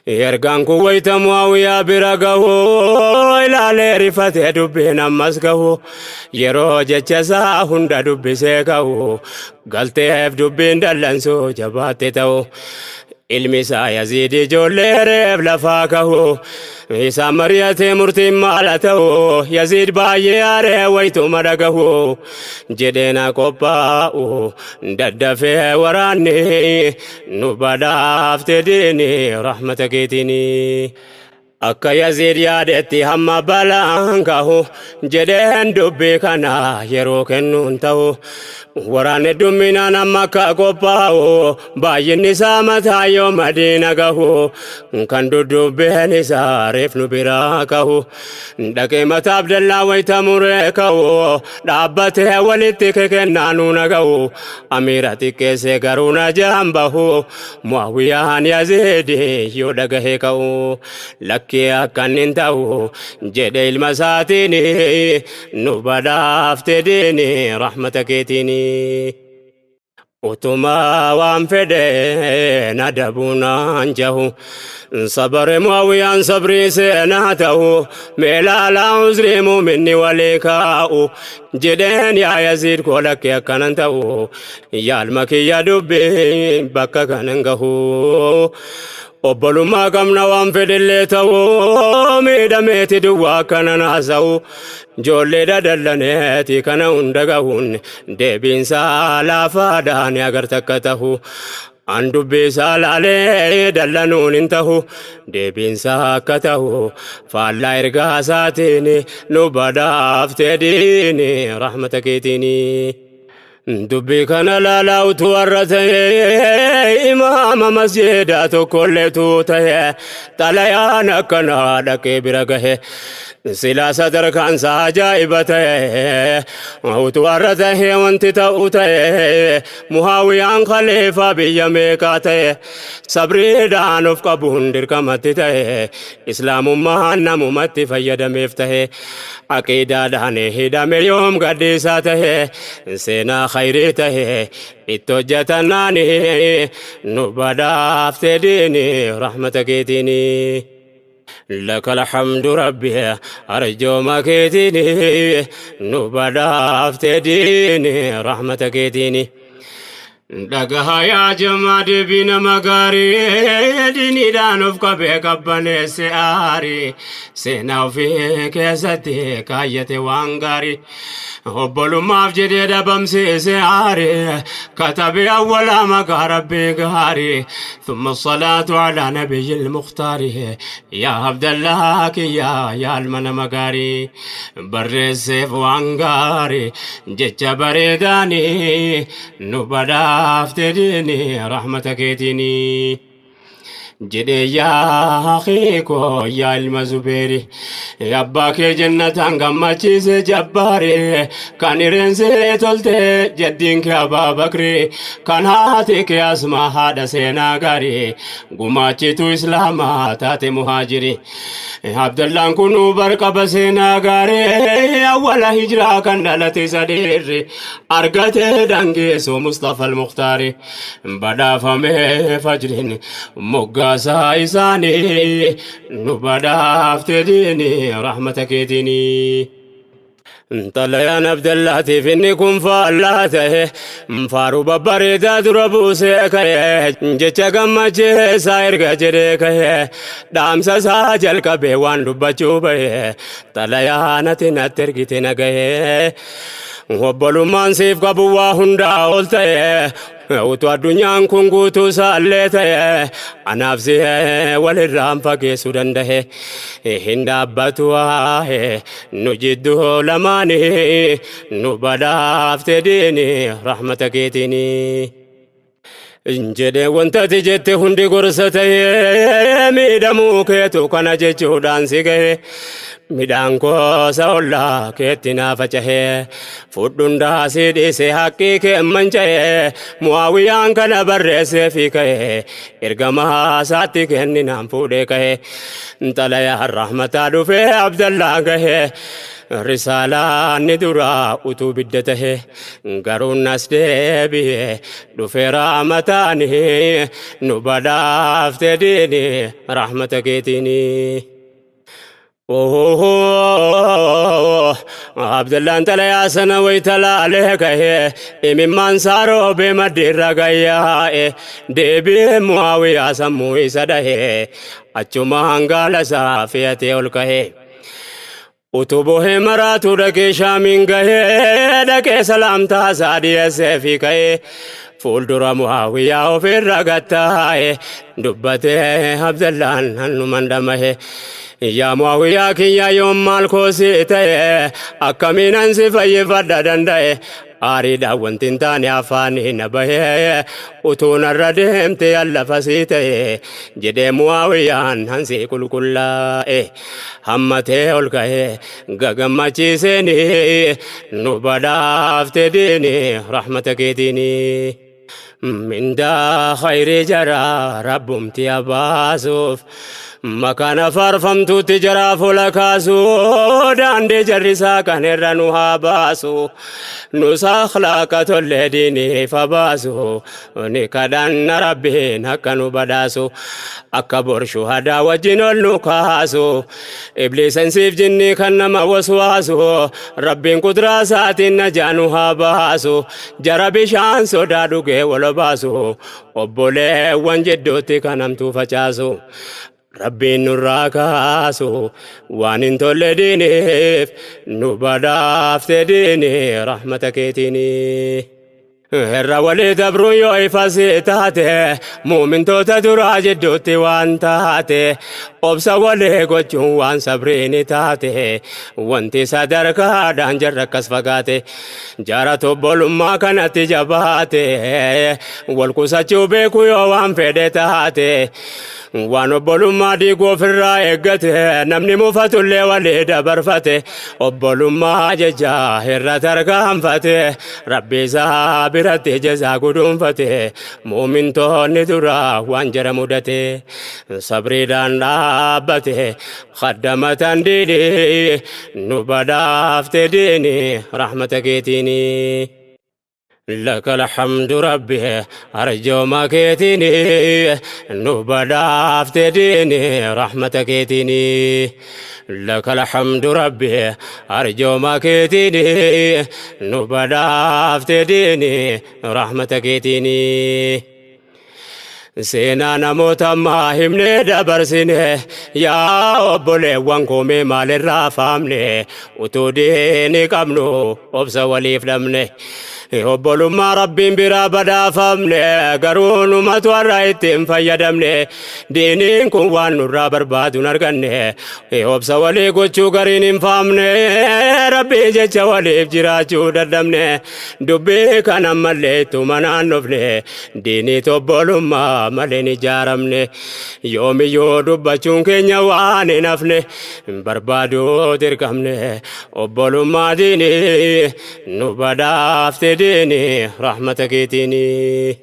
Ergaan kun wayita Mu'aawiyaa bira gahu, ilaalee rifatee dubbiin ammas gahu, yeroo jecha isaa hunda dubbisee gahu, galteef dubbiin dallansuu jabaatte ta'u. Ilmi isaa Yaziid ijoollee reef lafaa kahu, isaan mari'atee murtiin maala ta'u. Yaziid baay'ee aaree wayituma dhagahu, jedhee na qophaa'u daddafee waraanni nu badhaafte diini rahmata keetiini. Akka Yaziid yaadetti hamma balaan gahu jedheen dubbii kana yeroo kennuun ta'u. Waraanni hedduminaan amma akka qophaa'u, baay'inni isaa mataa yoo Madiina gahu, kan duddubbeen isaa reef nu biraa kahu. Dhaqee mataa Abdallaa wayita muree ka'u, dhaabbatee walitti kekennaa nu naga'u. Amiira xiqqeessee garuu na jaan bahu, Muawiyaan Yaziid yoo dhagahee ka'u. Lakkii akkan hin ta'u jedhe ilma isaatiin, nu badhaafte diini rahmata keetiin. Utuma waan fedhe na dabuunaan jahu, sabare Muawiyaan sabrii seenaa ta'u, meelaalaa uzrii muuminni walii kaa'u jedheen, yaa Yaziid koo lakkee akkanan ta'u, yaalma kiyya dubbii bakka kanan gahu. Obbolummaa qabna waan fedhellee ta'u, miidhameeti duwwaa akkanan haasa'u, ijoollee dadallaneeti kana hunda gahuun deebiinsaa laafaadhaan agarta akka ta'u. An dubbiisaa laalee dallanuun hin ta'u, deebiinsaa akka ta'u faallaa ergaa isaatiin, nu badhaaftee diini rahmata keetiini. Dubbii kana laalaa utuu har'a ta'ee, imaama masjiidaa tokkolleetu ta'e, xalayaan akkanaa dhaqee bira gahe, silaa sadarkaan isaa ajaa'iba ta'e. Utuu har'a ta'ee wanti ta'u ta'e, Muhaawiyaan khaliifaa biyya meeqaa ta'e, sabriidhaan of qabuun dirqamatti ta'e, islaamummaan namumatti fayyadameef ta'e, aqiidaadhaan hidhame yoom gadhiisaa ta'e, seenaa khayrii ta'e itti hojjetannaani, nu badhaafte diini rahmata keetiini. Laka alhamdu rabbi, arjooma keetiini nu badhaafte diini rahmata keetiini. Dhagaha yaa jamaa deebii nama gaarii, diiniidhaan of qabee qabbaneesse aarii, seenaa ofii keessatti kaayyate waan gaarii, obbolummaaf jedhee dhabamsiise aarii, katabee awwalaa maqaa rabbii gaarii, ثم الصلاة على نبي المختار. يا عبد الله كيا يا المنما gaarii, barreesseef waan gaarii, jecha bareedaanii nu badhaafte diini rahmata keetiini. Jedhee, yaa akii yaa ilma Zubeeri, abbaa kee jannataan gammachiise jabbaari, kan ireensee tolte jaddiin kee Abaa Bakri, kan haati kee Asmaa haadha seenaa gaarii, gumaachitu islaamaa taate muhaajiri. Abdallaan kun barqaba seenaa gaarii, awwala hijiraa kan dhalate isa dhiirri argate dhangeessu Mustafa al-Mukhtaari, badhaafame fajriin moggaa. Moggaasaa isaanii nu badhaafte diini rahmata keetiini. Xalayaan Abdallaatiif inni kun faallaa ta'e, faaruu babbareedaa dura buusee ka'e, jecha gammachiisaa erga jedhee ka'e, dhaamsa isaa jalqabee waan dubbachuu bahe, xalayaan ati natti ergite na gahe. Obbolummaan siif qabu waa hundaa ol ta'e, utuu addunyaan kun guutuu isaallee ta'e, anaaf si walirraan fageessuu danda'e. Hin dhaabbatu waa'ee nu jidduu lamaanii, nu badhaafte diini rahmata keetiini. Jedhee wanta ati jette hundi gorsa ta'ee, miidhamuu keetu kana jechuudhaan si gahe. Midhaan koosa ollaa keetti naa facahee, fudhundaa si dhiise haqqii kee manca'ee. Mu'aawiyaan kana barreessee fi ka'ee, ergamaa isaatti kenninaan fuudhee ka'ee. Xalayaa rahmataa dhufee Abdallaa gahee, risaalaan ni duraa utuu bidda tahe, garuu nas deebi'ee dhufee rahmataani nu badhaafte diini rahmata keetiini. Abdallaan xalayaa sana wayita laalee ka'ee, imimmaan isaa roobee maddiirra gayyaa'e. Deebi'ee Mu'aawiyaa sammuu isa dhahee, achumaan gaala isaa fe'atee ol ka'e. Utuu bohee maraatu dhaqee Shaamiin gahee, dhaqee salaamtaa isaa dhiyeessee fi ka'ee, fuuldura Mu'aawiyaa ofirra gattaa'e dubbatee Abdallaan hannuman dhamahe. Yaa Mu'aawiyaa kiyya, yoom maal koosii ta'e? Akkamiinan si fayyifadha danda'e? Aariidhaan wanti hin taane afaanii na bahee, utuu narra deemte allafa sii ta'e jedhee Mu'aawiyaan hansii qulqullaa'e. Hammatee ol ka'ee gagammachiiseeni nu badhaafte diini rahmata keetiini. Mindaa khayrii jaraa rabbumti abaasuuf, makaana faarfamtuutti jaraa fuula kaasu, daandii jarrisaa kan irra nu haa baasu, nus akhlaaqa tollee diiniif baasu ni kadhanna Rabbiin akka nu badhaasu, akka bor shuhadaa wajjin ol nu kaasu. Ibliisan siif jinnii kan nama waswaasu, Rabbiin kudraa isaatiin najaa nu haa baasu, jara bishaan sodaa dhugee wal baasu, obboleewwan jidduutti kan hamtuu facaasu Rabbiin nurraa kaasu. Waan hin tolle diiniif nu badhaafte diini rahmata keetiini. Irra walii dabruun yoo ifas taate, muumintoota duraa jidduutti waan taate, obsa walii gochuun waan sabriini taate, wanti sadarkaadhaan jarra akkas fagaate, jara obbolummaa kanatti jabaate, wal qusachuu beeku yoo waan fedhe taate, waan obbolummaa diiguu ofirraa eeggate, namni mufatullee walii dabarfate, obbolummaa jecha irra tarkaanfate, Rabbi isaa biratti jazaa guduunfate. Muumintoonni duraa waan jara mudate sabriidhaan dhaabbate khaddamatan diini nu badhaafte diini rahmata keetiini. لك الحمد ربي أرجو كيتني نبدا ديني رحمتك كيتني. لك الحمد ربي أرجو كيتني نبدا ديني رحمتك كيتني. Seenaa namoota ammaa himnee dabarsine, yaa obboleewwan koomee, maalirraa faamne? Utuu diini qabnu obsa waliif dhabne, obbolummaa Rabbiin biraa badhaafamne, garuu numatu har'a ittiin fayyadamne. Diiniin kun waan nurraa barbaadu hin arganne, obsa walii gochuu gariin hin faamne, Rabbii jecha waliif jiraachuu dadhabne. Dubbii kana mallee ittuma naannofne, diinii obbolummaa malee hin ijaaramne. Yoomiyyuu dubbachuun keenya waan hin hafne, barbaaduu dirqamne obbolummaa diinii nu badhaafte diinii rahmata keetiinii.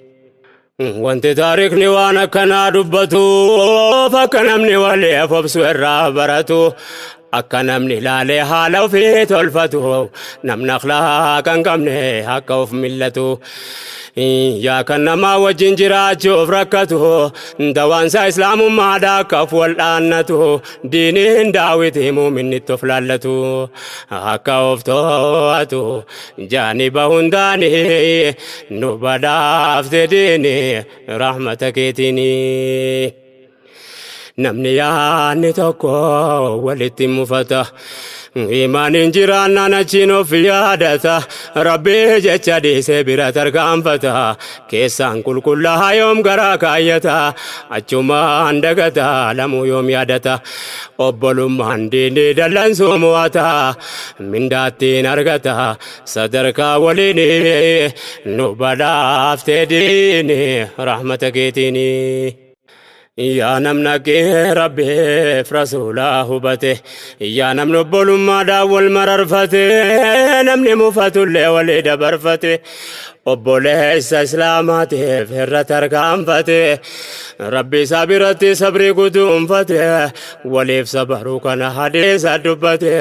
Wanti taarikni waan akkanaa dubbatuuf akka namni waliif obsu irraa baratu. Akka namni laalee haala ofii tolfatu, namni akhlaaqa hin qabne akka of millatu. Yaa kan namaa wajjin jiraachuuf rakkatu, dawaansaa islaamummaadha akka of wal'aannatu, diiniin daawiti muuminni itti of laallatu, akka of to'atu jaaniba hundaanii nu badhaafte diini rahmata keetiini. Namni yaadni tokko walitti mufata. Imaaniin jiraannaan achiin of yaadata. Rabbii jecha dhiisee bira tarkaanfata. Keessaan qulqullaa'aa yoom garaa kaayyata. Achumaan dagata lamuu yoom yaadata. Obbolummaan diinii dallansuu mo'ata. Mindaattiin argata. Sadarkaa waliin nu badhaaftee diini rahmata keetiini. Yaa namna kee Rabbiif rasuulaa hubate, yaa namni obbolummaadhaan wal mararfate, namni mufatullee walii dabarfate, obboleessa islaamaatiif irra tarkaanfate, Rabbi isaa biratti sabrii guduunfate, waliif sabaruu kana hadiisa dubbate,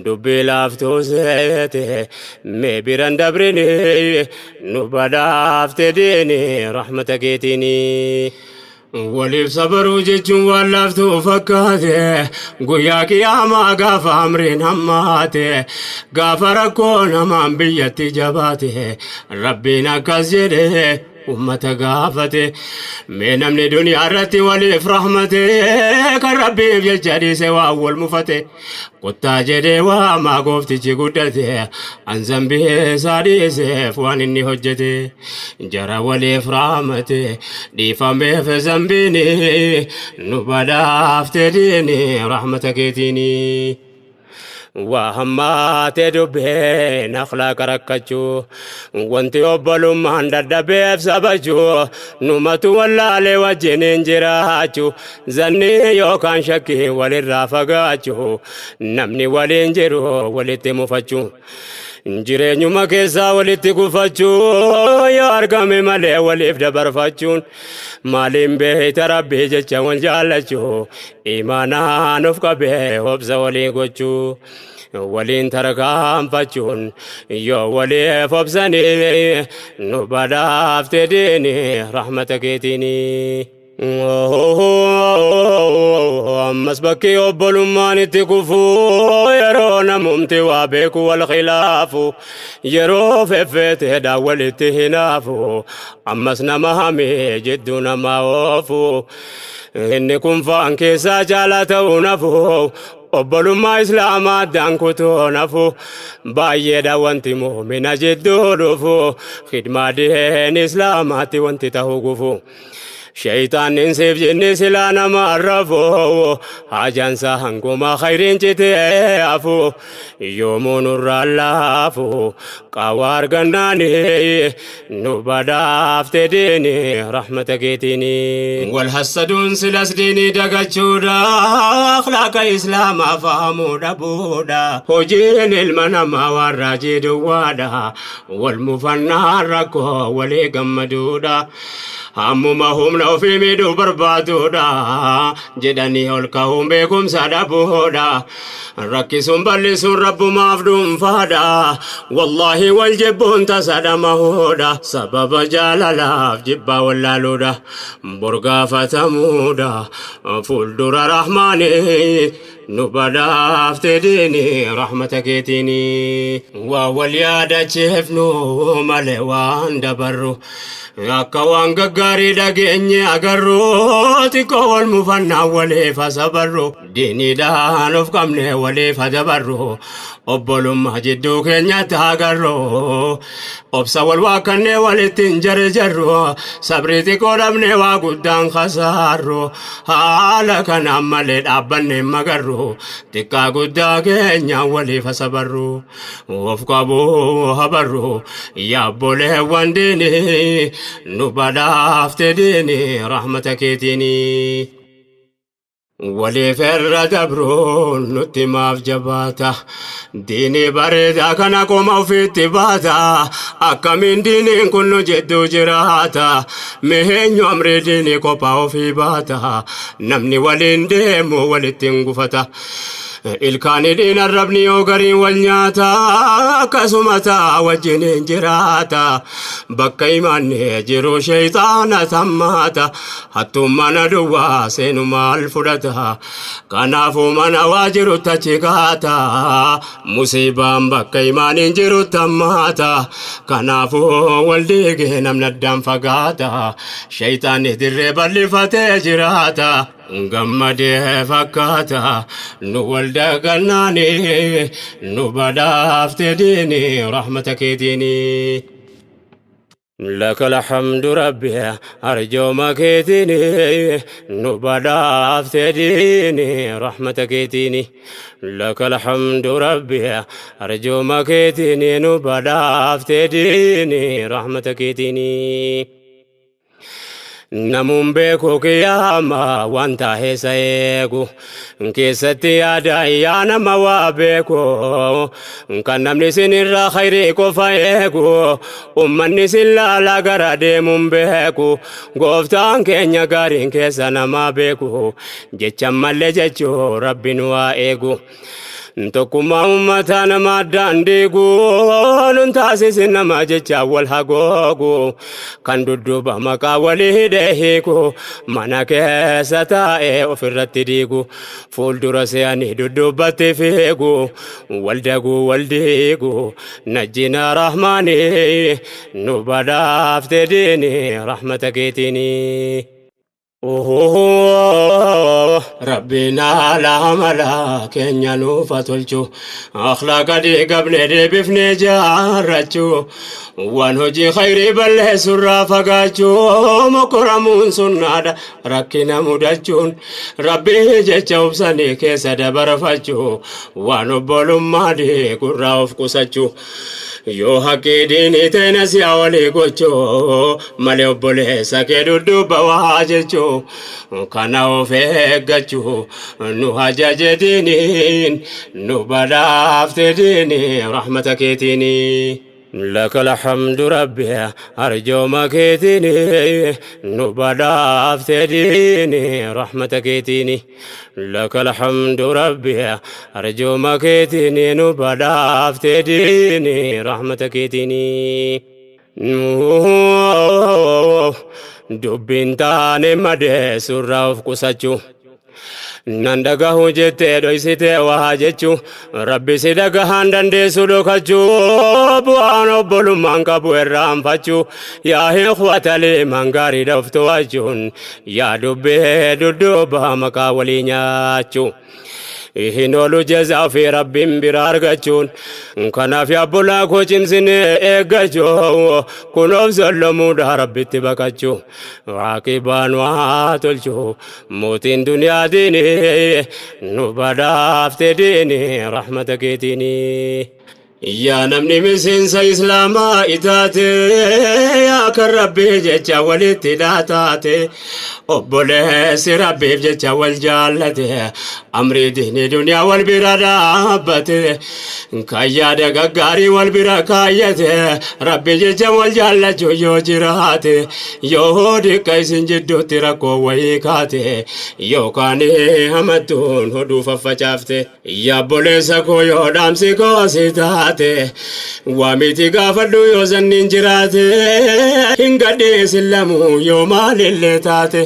dubbii laaftuu seete, mee biran dabrini nu badhaafte diini rahmata keetiini. Waliif sabaruu jechuun waan laaftuu fakkaate, guyyaa qiyaamaa gaafa amriin hammaate, gaafa rakkoo namaan biyyatti jabaate, Rabbiin akkas jedhe ummata gaafate: mee namni duniyaa irratti waliif rahmate, kan Rabbiif jecha dhiise waan wal mufate, kottaa jedhee waamaa gooftichi guddate, an zambii isaa dhiiseef waan inni hojjete. Jara waliif rahmate dhiifameef zambiini, nu badhaafte diini rahmata keetiini. Waa hammaate dubbeen akhlaaqa rakkachuu, wanti obbolummaan dadhabeef sabachuu, numatu wallaalee wajjiniin jiraachuu, zannii yookaan shakkii walirraa fagaachuu, namni waliin jiru walitti mufachuu, jireenyuma keessaa walitti gufachuu, yoo argame malee waliif dabarfachuun, maaliin beeyta Rabbii jecha wal jaallachuu, imaanaan of qabee obsa walii gochuu, waliin tarkaanfachuun yoo waliif obsanii, nu badhaafte diini rahmata keetiini. Ammas bakki obbolummaan itti kufu yeroo namumti waa beeku wal khilaafu, yeroo feffeeteedhaan walitti hinaafu, ammas nama hamee jidduu nama oofu. Inni kun faan keessaa caalaa ta'uu nafu, obbolummaa islaamaa addaan kutuu nafu. Baay'eedha wanti muumina jidduu dhufu, khidmaa diin islaamaatti wanti ta'uu gufu. Shayxaannin siif jinni silaa nama arrafu, haajaansa hanguma khayriin citee hafu, yoomuu nurraa laafu qaawwa argannaani, nu badhaafte diini rahmata keetiini. Wal hassaduun silas diinii dagachuudha, akhlaaqa islaamaa fahamuu dhabuudha. Hojiin ilma namaa waan raajii duwwaadha, wal mufannaan rakkoo walii gammaduudha. Hammuma humna ofii miidhuu barbaaduudha, jedhanii ol ka'uun beekumsa dhabuudha. Rakkisuun bal'isuun rabbumaaf dhuunfaadha. Wallaahi wal jibbuun tasa dhamahuudha. Sababa jaalalaaf jibbaa wallaaluudha. Borgaafatamuudha. Fuuldura rahmaanii nu badhaafte diini rahmata keetiini. Waa wal yaadachiifnu malee waan dabarru. Akka waan gaggaarii dhageenye agarru, xiqqoo wal mufannaa waliif asabarru, diiniidhaan of qabne waliif adabarru, obbolummaa jidduu keenyatti agarru, obsa wal waakkannee walitti hin jarjarru, sabrii xiqqoo dhabne waa guddaan kasaarru, haala kanaan malee dhaabbanne magarru, xiqqaa guddaa keenya waliif asabarru, of qabu habarru. Yaabboleewwan diinii, nu badhaafte diinii rahmata keetiini. Waliif irra dabruun nutti maaf jabaata? Diinii bareedaa kana qoma ofiitti baata. Akkamiin diiniin kun nu jidduu jiraata? Miheenyu amrii diinii kophaa ofii baata? Namni waliin deemu walitti hin gufata. Ilkaan hidhiin arrabni yoo gariin wal nyaata akkasuma ta'a wajjin hin jiraata. Bakka imaanni jiru sheeyxaana tammaata. Hattuun mana duwwaa seenu maal fudhata. Kanaafuu mana waa jiru tachi kaata. Musiibaan bakka imaaniin jiru tammaata. Kanaafuu wal diigee namni addaan fagaata. Sheeyxaanni dirree bal'ifatee jiraata. Gammadee fakkaata nu wal dagannaani nu badhaafte diini rahmata keetiini. لك الحمد ربي أرجو ما كيتيني نبدا ديني رحمتك كيتيني لك الحمد ربي أرجو ما كيتيني نبدا ديني رحمتك كيتيني. Namuun beeku qiyyaama wanta heessa eegu keessatti yaada yaa nama waa beeku kan namni isinirraa khayrii qofa eegu ummanni isin laalaa gara deemuun beeku gooftaan keenya gaariin keessa nama beeku jecha mallee jechuu rabbiin waa eegu. Tokkummaa uummataa nama addaan diigu nun taasisin nama jecha wal hagoogu kan dudduuba maqaa walii hidhee hiiku mana keessa taa'ee ofirratti diigu fuuldura se'anii dudduubbatti fiigu wal daguu wal diigu najjina rahmaanii nu badhaafte diini rahmata keetiini. Rabbiin haala amala keenya nuuf haa tolchu. Akhlaaqa diigabne deebifnee jaarrachuu. Waan hojii khayrii balleessurraa fagaachuu. Mokoramuun sunnaadha rakkina mudachuun. Rabbii jecha obsanii keessa dabarfachuu. Waan obbolummaa diigurraa of qusachuu. Yoo haqqii diinii ta'e nasiyaa walii gochuu. Malee obboleessa kee dudduuba waa jechuu. Kana of eeggachuu nu ajaje diiniin nu badhaafte diinii rahmata keetiini. لك الحمد ربي أرجو ما كيتيني نبدا ديني رحمتك كيتيني لك الحمد ربي أرجو ما كيتيني نبدا ديني رحمتك كيتيني. Dubbiin taane madee surraa of qusachuu. Nan dhagahu jettee dhoysitee waa jechuu rabbi si dhagahaan dandeessu dhokachuu bu'aan obbolummaan qabu irraanfachuu yaa ikhwata liimaan gaariidha of to'achuun yaa dubbee dudduuba maqaa walii nyaachuu. Hin oolu jazaa fi rabbiin bira argachuun kanaaf yaabbolaa koo cimsinee eeggachuu kunoof sollomuudha rabbitti baqachuu waaqibaan waa tolchuu mootiin duniyaa diini nu badhaafte diini rahmata keetiini. Yaa namni miseensa islaamaa itaate yaa kan rabbii jecha walitti dhaataate obboleessi rabbiif jecha wal jaallate amrii diinii duniyaa wal bira dhaabbate kan yaada gaggaarii wal bira kaayyate rabbi jecha wal jaallachuu yoo jiraate yoo diqqa isin jidduutti rakkoo wayii kaate yookaan hamattuun hodhuu faffacaafte yaa obboleessa koo yoo dhaamsi koo si taate waa miti gaafadhu yoo zanniin jiraate hin gadhiisin lamuu yoo maalillee taate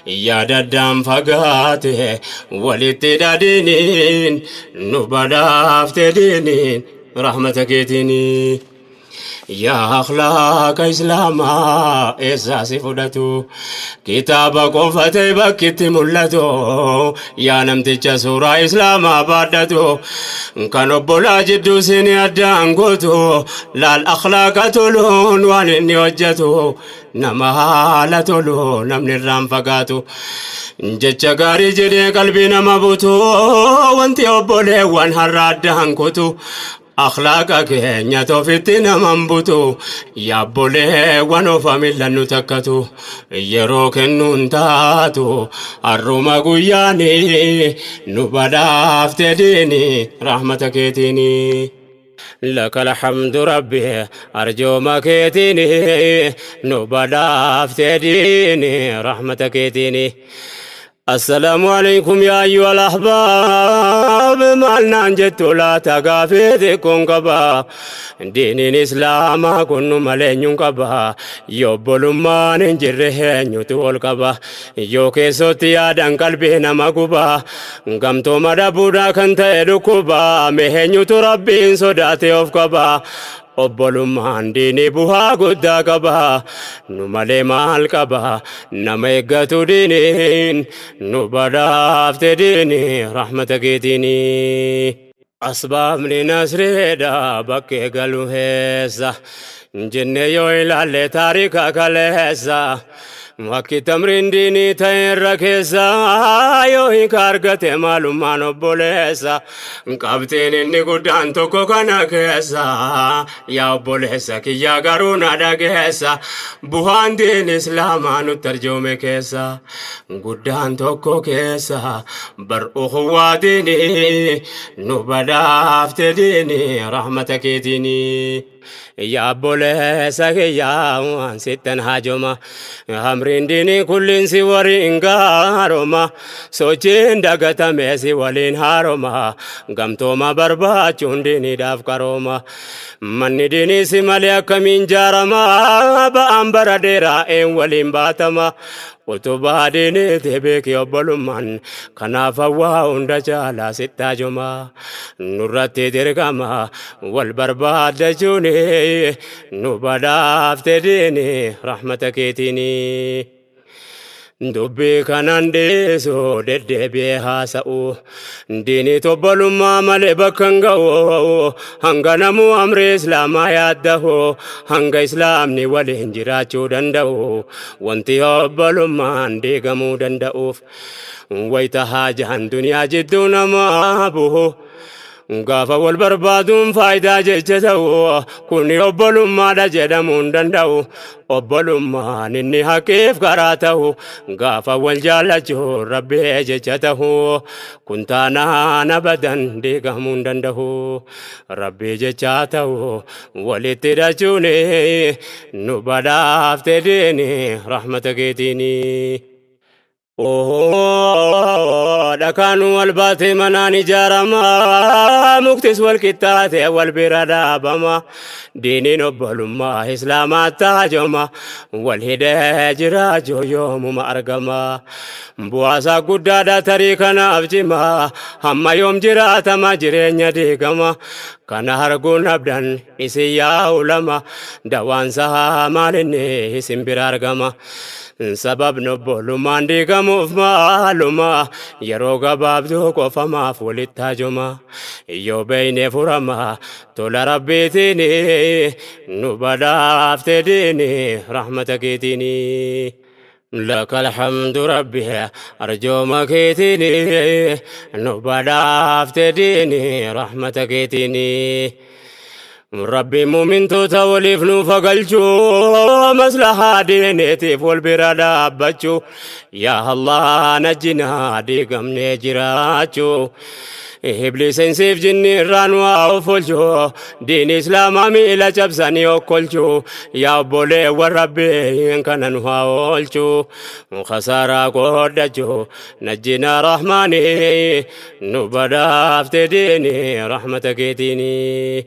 yaada addaan fagaate walitti dhadhiiniin nu badhaafte diiniin rahmata keetiini. Yaa akhlaaqa islaamaa eessaa si fudhatu kitaaba qofa ta'e bakkitti mul'atu yaa namticha suuraa islaamaa baadhatu kan obbolaa jidduu isin addaan gootu laal akhlaaqa toluun waan inni hojjetu nama haala tolu namni irraan fagaatu jecha gaarii jedhee qalbii nama butu wanti obboleewwan har'a addaan kutu akhlaaqa keenya ofitti naman butu yaabboleewwan ofa millannu takkatu yeroo kennuun taatu har'uma guyyaani nu badhaafte diini rahmata keetiini. لك الحمد ربي أرجو ما كيتيني نبدا ديني رحمتك كيتيني. Assalaamu alaikum yaa ayyuhal ahbaab, maal naan jettu laata? Gaafii xiqqoon qaba. Diiniin islaamaa kun nu malee eenyuun qaba? Yoo obbolummaan hin jirre eenyutu ol qaba? Yoo keessootti yaadan qalbii nama guba, gamtooma dhabuudhaa kan ta'e dhukkuba. Mee eenyutu Rabbiin sodaate of qaba? Obbolummaan diinii bu'aa guddaa qaba. Nu malee maal qaba? Nama eeggatu diiniin nu badhaafte, diinii rahmata keetiinii. Asbaabni nasriidha bakkee galu heessa jenne yoo ilaalle taarika kaleessa, bakki tamriin diinii ta'e irra keessa yoo hiika argate maalummaan obboleessa. Qabxiin inni guddaan tokko kana keessa, yaa obboleessa kiyyaa, garuu na dhageessa, bu'aan diin islaamaa nutti arjoome keessa guddaan tokko keessa bar ukhuwaa diinii nu badhaafte, diinii rahmata keetiinii. Yaa obboleessa kiyyaa, waan sittan haajoma, hamriin diinii kulliin si waliin gaaroma, sochiin dagatame si waliin haaroma, gamtooma barbaachuun diiniidhaaf qarooma. Manni diinii si malee akkamiin jaarama? Ba'aan bara dheeraa een waliin baatama? Utubaa diiniiti beeki obbolummaan, kanaaf hawwaa hunda caalaa sitti haajoma. Nurratti dirqama wal barbaaddachuuni, nu badhaafte diini rahmata keetiini. Dubbii kanan dhiisu deddeebi'ee haasa'u, diinii obbolummaa malee bakka hin ga'u. Hanga namuu amri islaamaa yaaddahu, hanga islaamni waliin jiraachuu danda'u, wanti obbolummaan diigamuu danda'uuf wayita haajaan duniyaa jidduu namaa bu'u, gaafa wal barbaaduun faayidaa jecha ta'u, kuni obbolummaadha jedhamuu hin danda'u. Obbolummaan inni haqiif karaa ta'u gaafa wal jaallachuu Rabbii jecha ta'u. Kun taanaan abadan diigamuu hin danda'u. Rabbii jecha ta'u walitti hidhachuun, nu badhaafte diini rahmata keetiini. Dhakaan wal baatee manaan ijaarama, muktis wal qixxaatee wal bira dhaabama. Diiniin obbolummaa islaamaa taajoma, wal hidhee jiraachuu yoomuma argama. Bu'aasaa guddaadha tarii kanaaf cima, hamma yoom jiraatama jireenya diigama? Kana arguun abdan isin yaa ulama, dawaansaa maalinni isin bira argama? Sababni obbolummaan diigamuuf maaluma? Yeroo gabaabduu qofamaaf walitti haajoma? Yoo beeyne furama. Tola Rabbiitiin nu badhaafte diini rahmata keetiini. لك الحمد ربي، arjooma keetiin nu badhaafte diini rahmata keetiini. Rabbi mumintoota waliif nu fagalchuu, maslahaa diiniitiif wal bira dhaabbachuu. Yaa Allah, najjinaa diigamnee jiraachuu. Ibliiseensiif jinni irraa nu haa ofolchuu, diini islaamaa miila cabsanii okkolchuu. Yaa obboleewwan, Rabbiin kana nu haa oolchuu, khasaaraa qoodhachuu. Najjinaa Rahmaanii, nu badhaafte diini rahmata keetiini.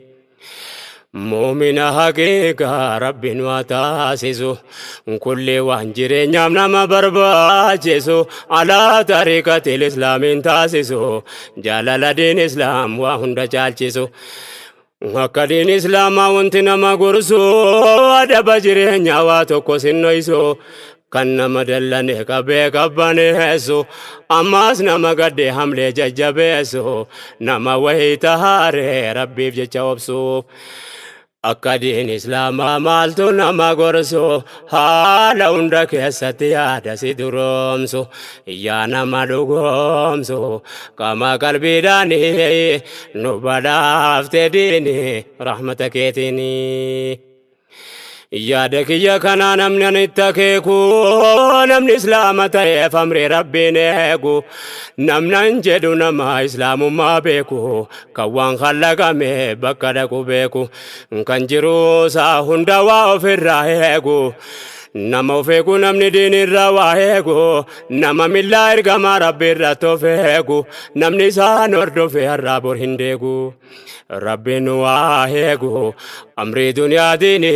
Muumina haqiiqaa Rabbiin waa taasisu, kulli waan jireenyaaf nama barbaachisu alaa tariiqatil islaamiin taasisu, jaalala diin islaam waa hunda caalchisu. Akka diin islaamaa wanti nama gorsu, adaba jireenyaa waa tokko sinnoysu, kan nama dallane qabee qabbaneessu, ammaas nama gadde hamlee jajjabeessu, nama wayii tahaaree Rabbiif jecha obsu. Akka diin islaamaa maaltu nama gorsu? Haala hunda keessatti yaada si duroomsu, yaa nama dhugoomsu, qaama qalbiidhaanii nu badhaafte diini rahmata keetiini. Yaada kiyya kanaa namni ani itti akeeku, namni islaama ta'eef amri Rabbiin eegu, namnan jedhu nama islaamummaa beeku, kan waan khallaqame bakka dhaqu beeku, kan jiru isaa hunda waa ofirraa eegu. Nama of eegu namni diinirraa waa eegu, nama millaa ergamaa Rabbi irratti of eegu, namni isaan hordofe har'aa bor hin deegu. Rabbiin nu waa eegu amrii duniyaa diini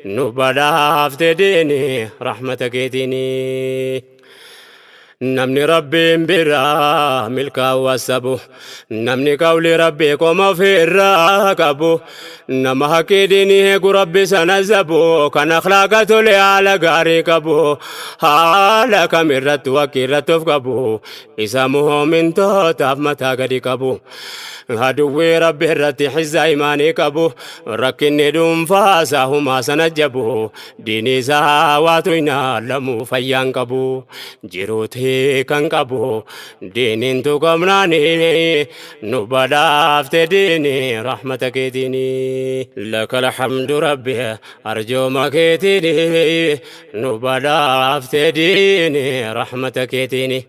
nu badhaafte diini rahmata keetiini. Namni Rabbiin biraa milkaa'u asabu, namni qawli Rabbii qoma ofirraa qabu, nama haqqii diinii eegu Rabbi sana zabu, kan akhlaaqa tole haala gaarii qabu, haala kamirrattu haqqii irratti of qabu, isa mu'mintootaaf mataa gadi qabu. Aduwwii Rabbi irratti hizza imaanii qabu, rakkinni dhuunfaa isaa humaa sana jabu, diinii isaa waatu hin haalamu fayyaan qabu. Jiruutii kan qabu diiniin tuqamnaani nu badhaafte diini rahmata keetiini. Lakal hamdu Rabbi arjooma keetiini nu badhaafte diini rahmata keetiini.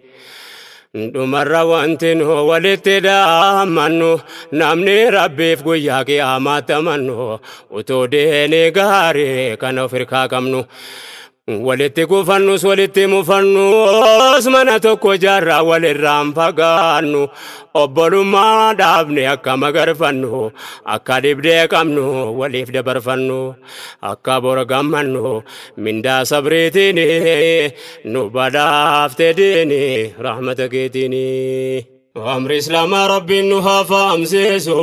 Dhumarra wanti nu walitti dhaammannu namni Rabbiif guyyaa qiyaamaatti amannu utuu diinii gaarii kan of hirkaa qabnu. Walitti gufannus walitti mufannus mana tokko jaarraa walirraan fagaannu obbolummaa dhaabne akka magarfannu akka dhibdee qabnu waliif dabarfannu akka bor gammannu mindaa sabriitiin nu badhaafte diini rahmata keetiin. Amri Islaamaa Rabbiin nu haa fahamsiisu,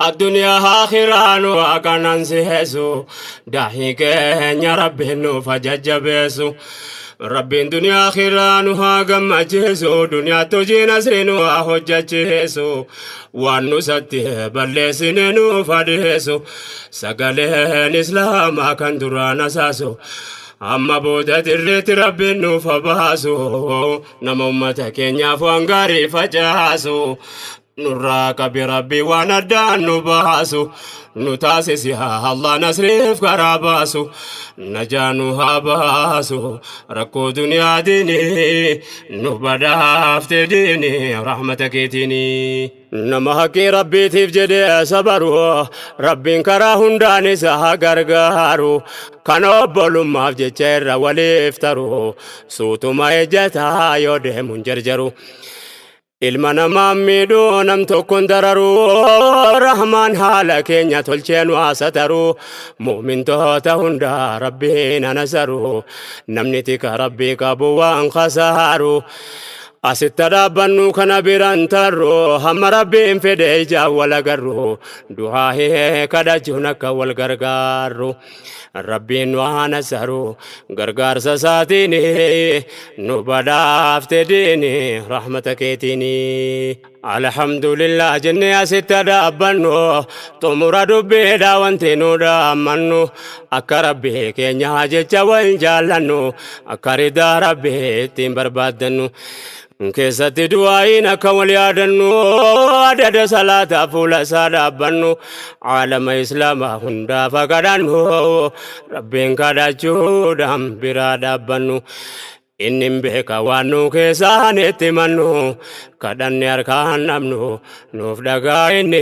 addunyaa akhiraa nu haa qanansiisu, daahii keenya Rabbiin nuuf haa jajjabeessu. Rabbiin duniyaa akhiraa nu haa gammachiisu, duniyaatti hojii nasrii nu haa hojjechiisu, waan nu isatti balleessine nuuf haa dhiisu, sagaleen Islaamaa kan duraan asaasu. Amma booda dirreetti Rabbiin nuuf haa baasu. Nama ummata keenyaaf waan gaarii facaasu. Nurraa qabi Rabbi waan addaan nu baasu. Nu taasisi haa Allah nasriif karaa baasu. Najaa nu haa baasu. Rakkoo duniyaa diini nu badhaafte diini rahmata keetiini. Nama haqqii Rabbiitiif jedhee sabaru, Rabbiin karaa hundaan isa haa gargaaru. Kan obbolummaaf jecha irra waliif taru, suutuma ejjataa yoo deemuun jarjaru. Ilma namaa miidhuu nam tokkoon dararu, Rahmaan haala keenya tolchee nu haa sataru. Mu'mintoota hundaa Rabbiin anasaru, namni tika Rabbii qabu waan khasaaru. Asitti dhaabbannu kana biraan tarru hamma Rabbiin fedhe ijaan wal agarru du'aa kadhachuun akka wal gargaarru Rabbiin nu haa nasaru gargaarsa isaatiin nu badhaafte diini rahmata keetiin. Alhamdulillah jennee asitti dhaabbannu xumura dubbiidha wanti nu dhaammannu akka Rabbii keenya jecha wal jaallannu akka ridaa Rabbii ittiin barbaaddannu keessatti du'aa'iin akka wal yaadannu adada salaataa fuula isaa dhaabbannu aalama islaamaa hundaaf kadhannu Rabbiin kadhachuudhaan biraa dhaabbannu. Inni hin beeka waan nu keessaan itti mannu kadhanne harkaan dhabnu nuuf dhagaa inni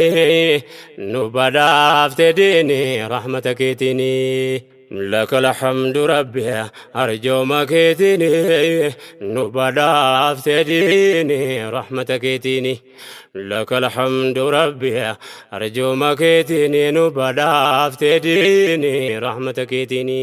nu badhaafte diini rahmata keetiini. Lakal hamdu Rabbi arjooma keetiini nu badhaafte diini rahmata keetiini. Lakal hamdu Rabbi arjooma keetiini nu badhaafte diini rahmata keetiini.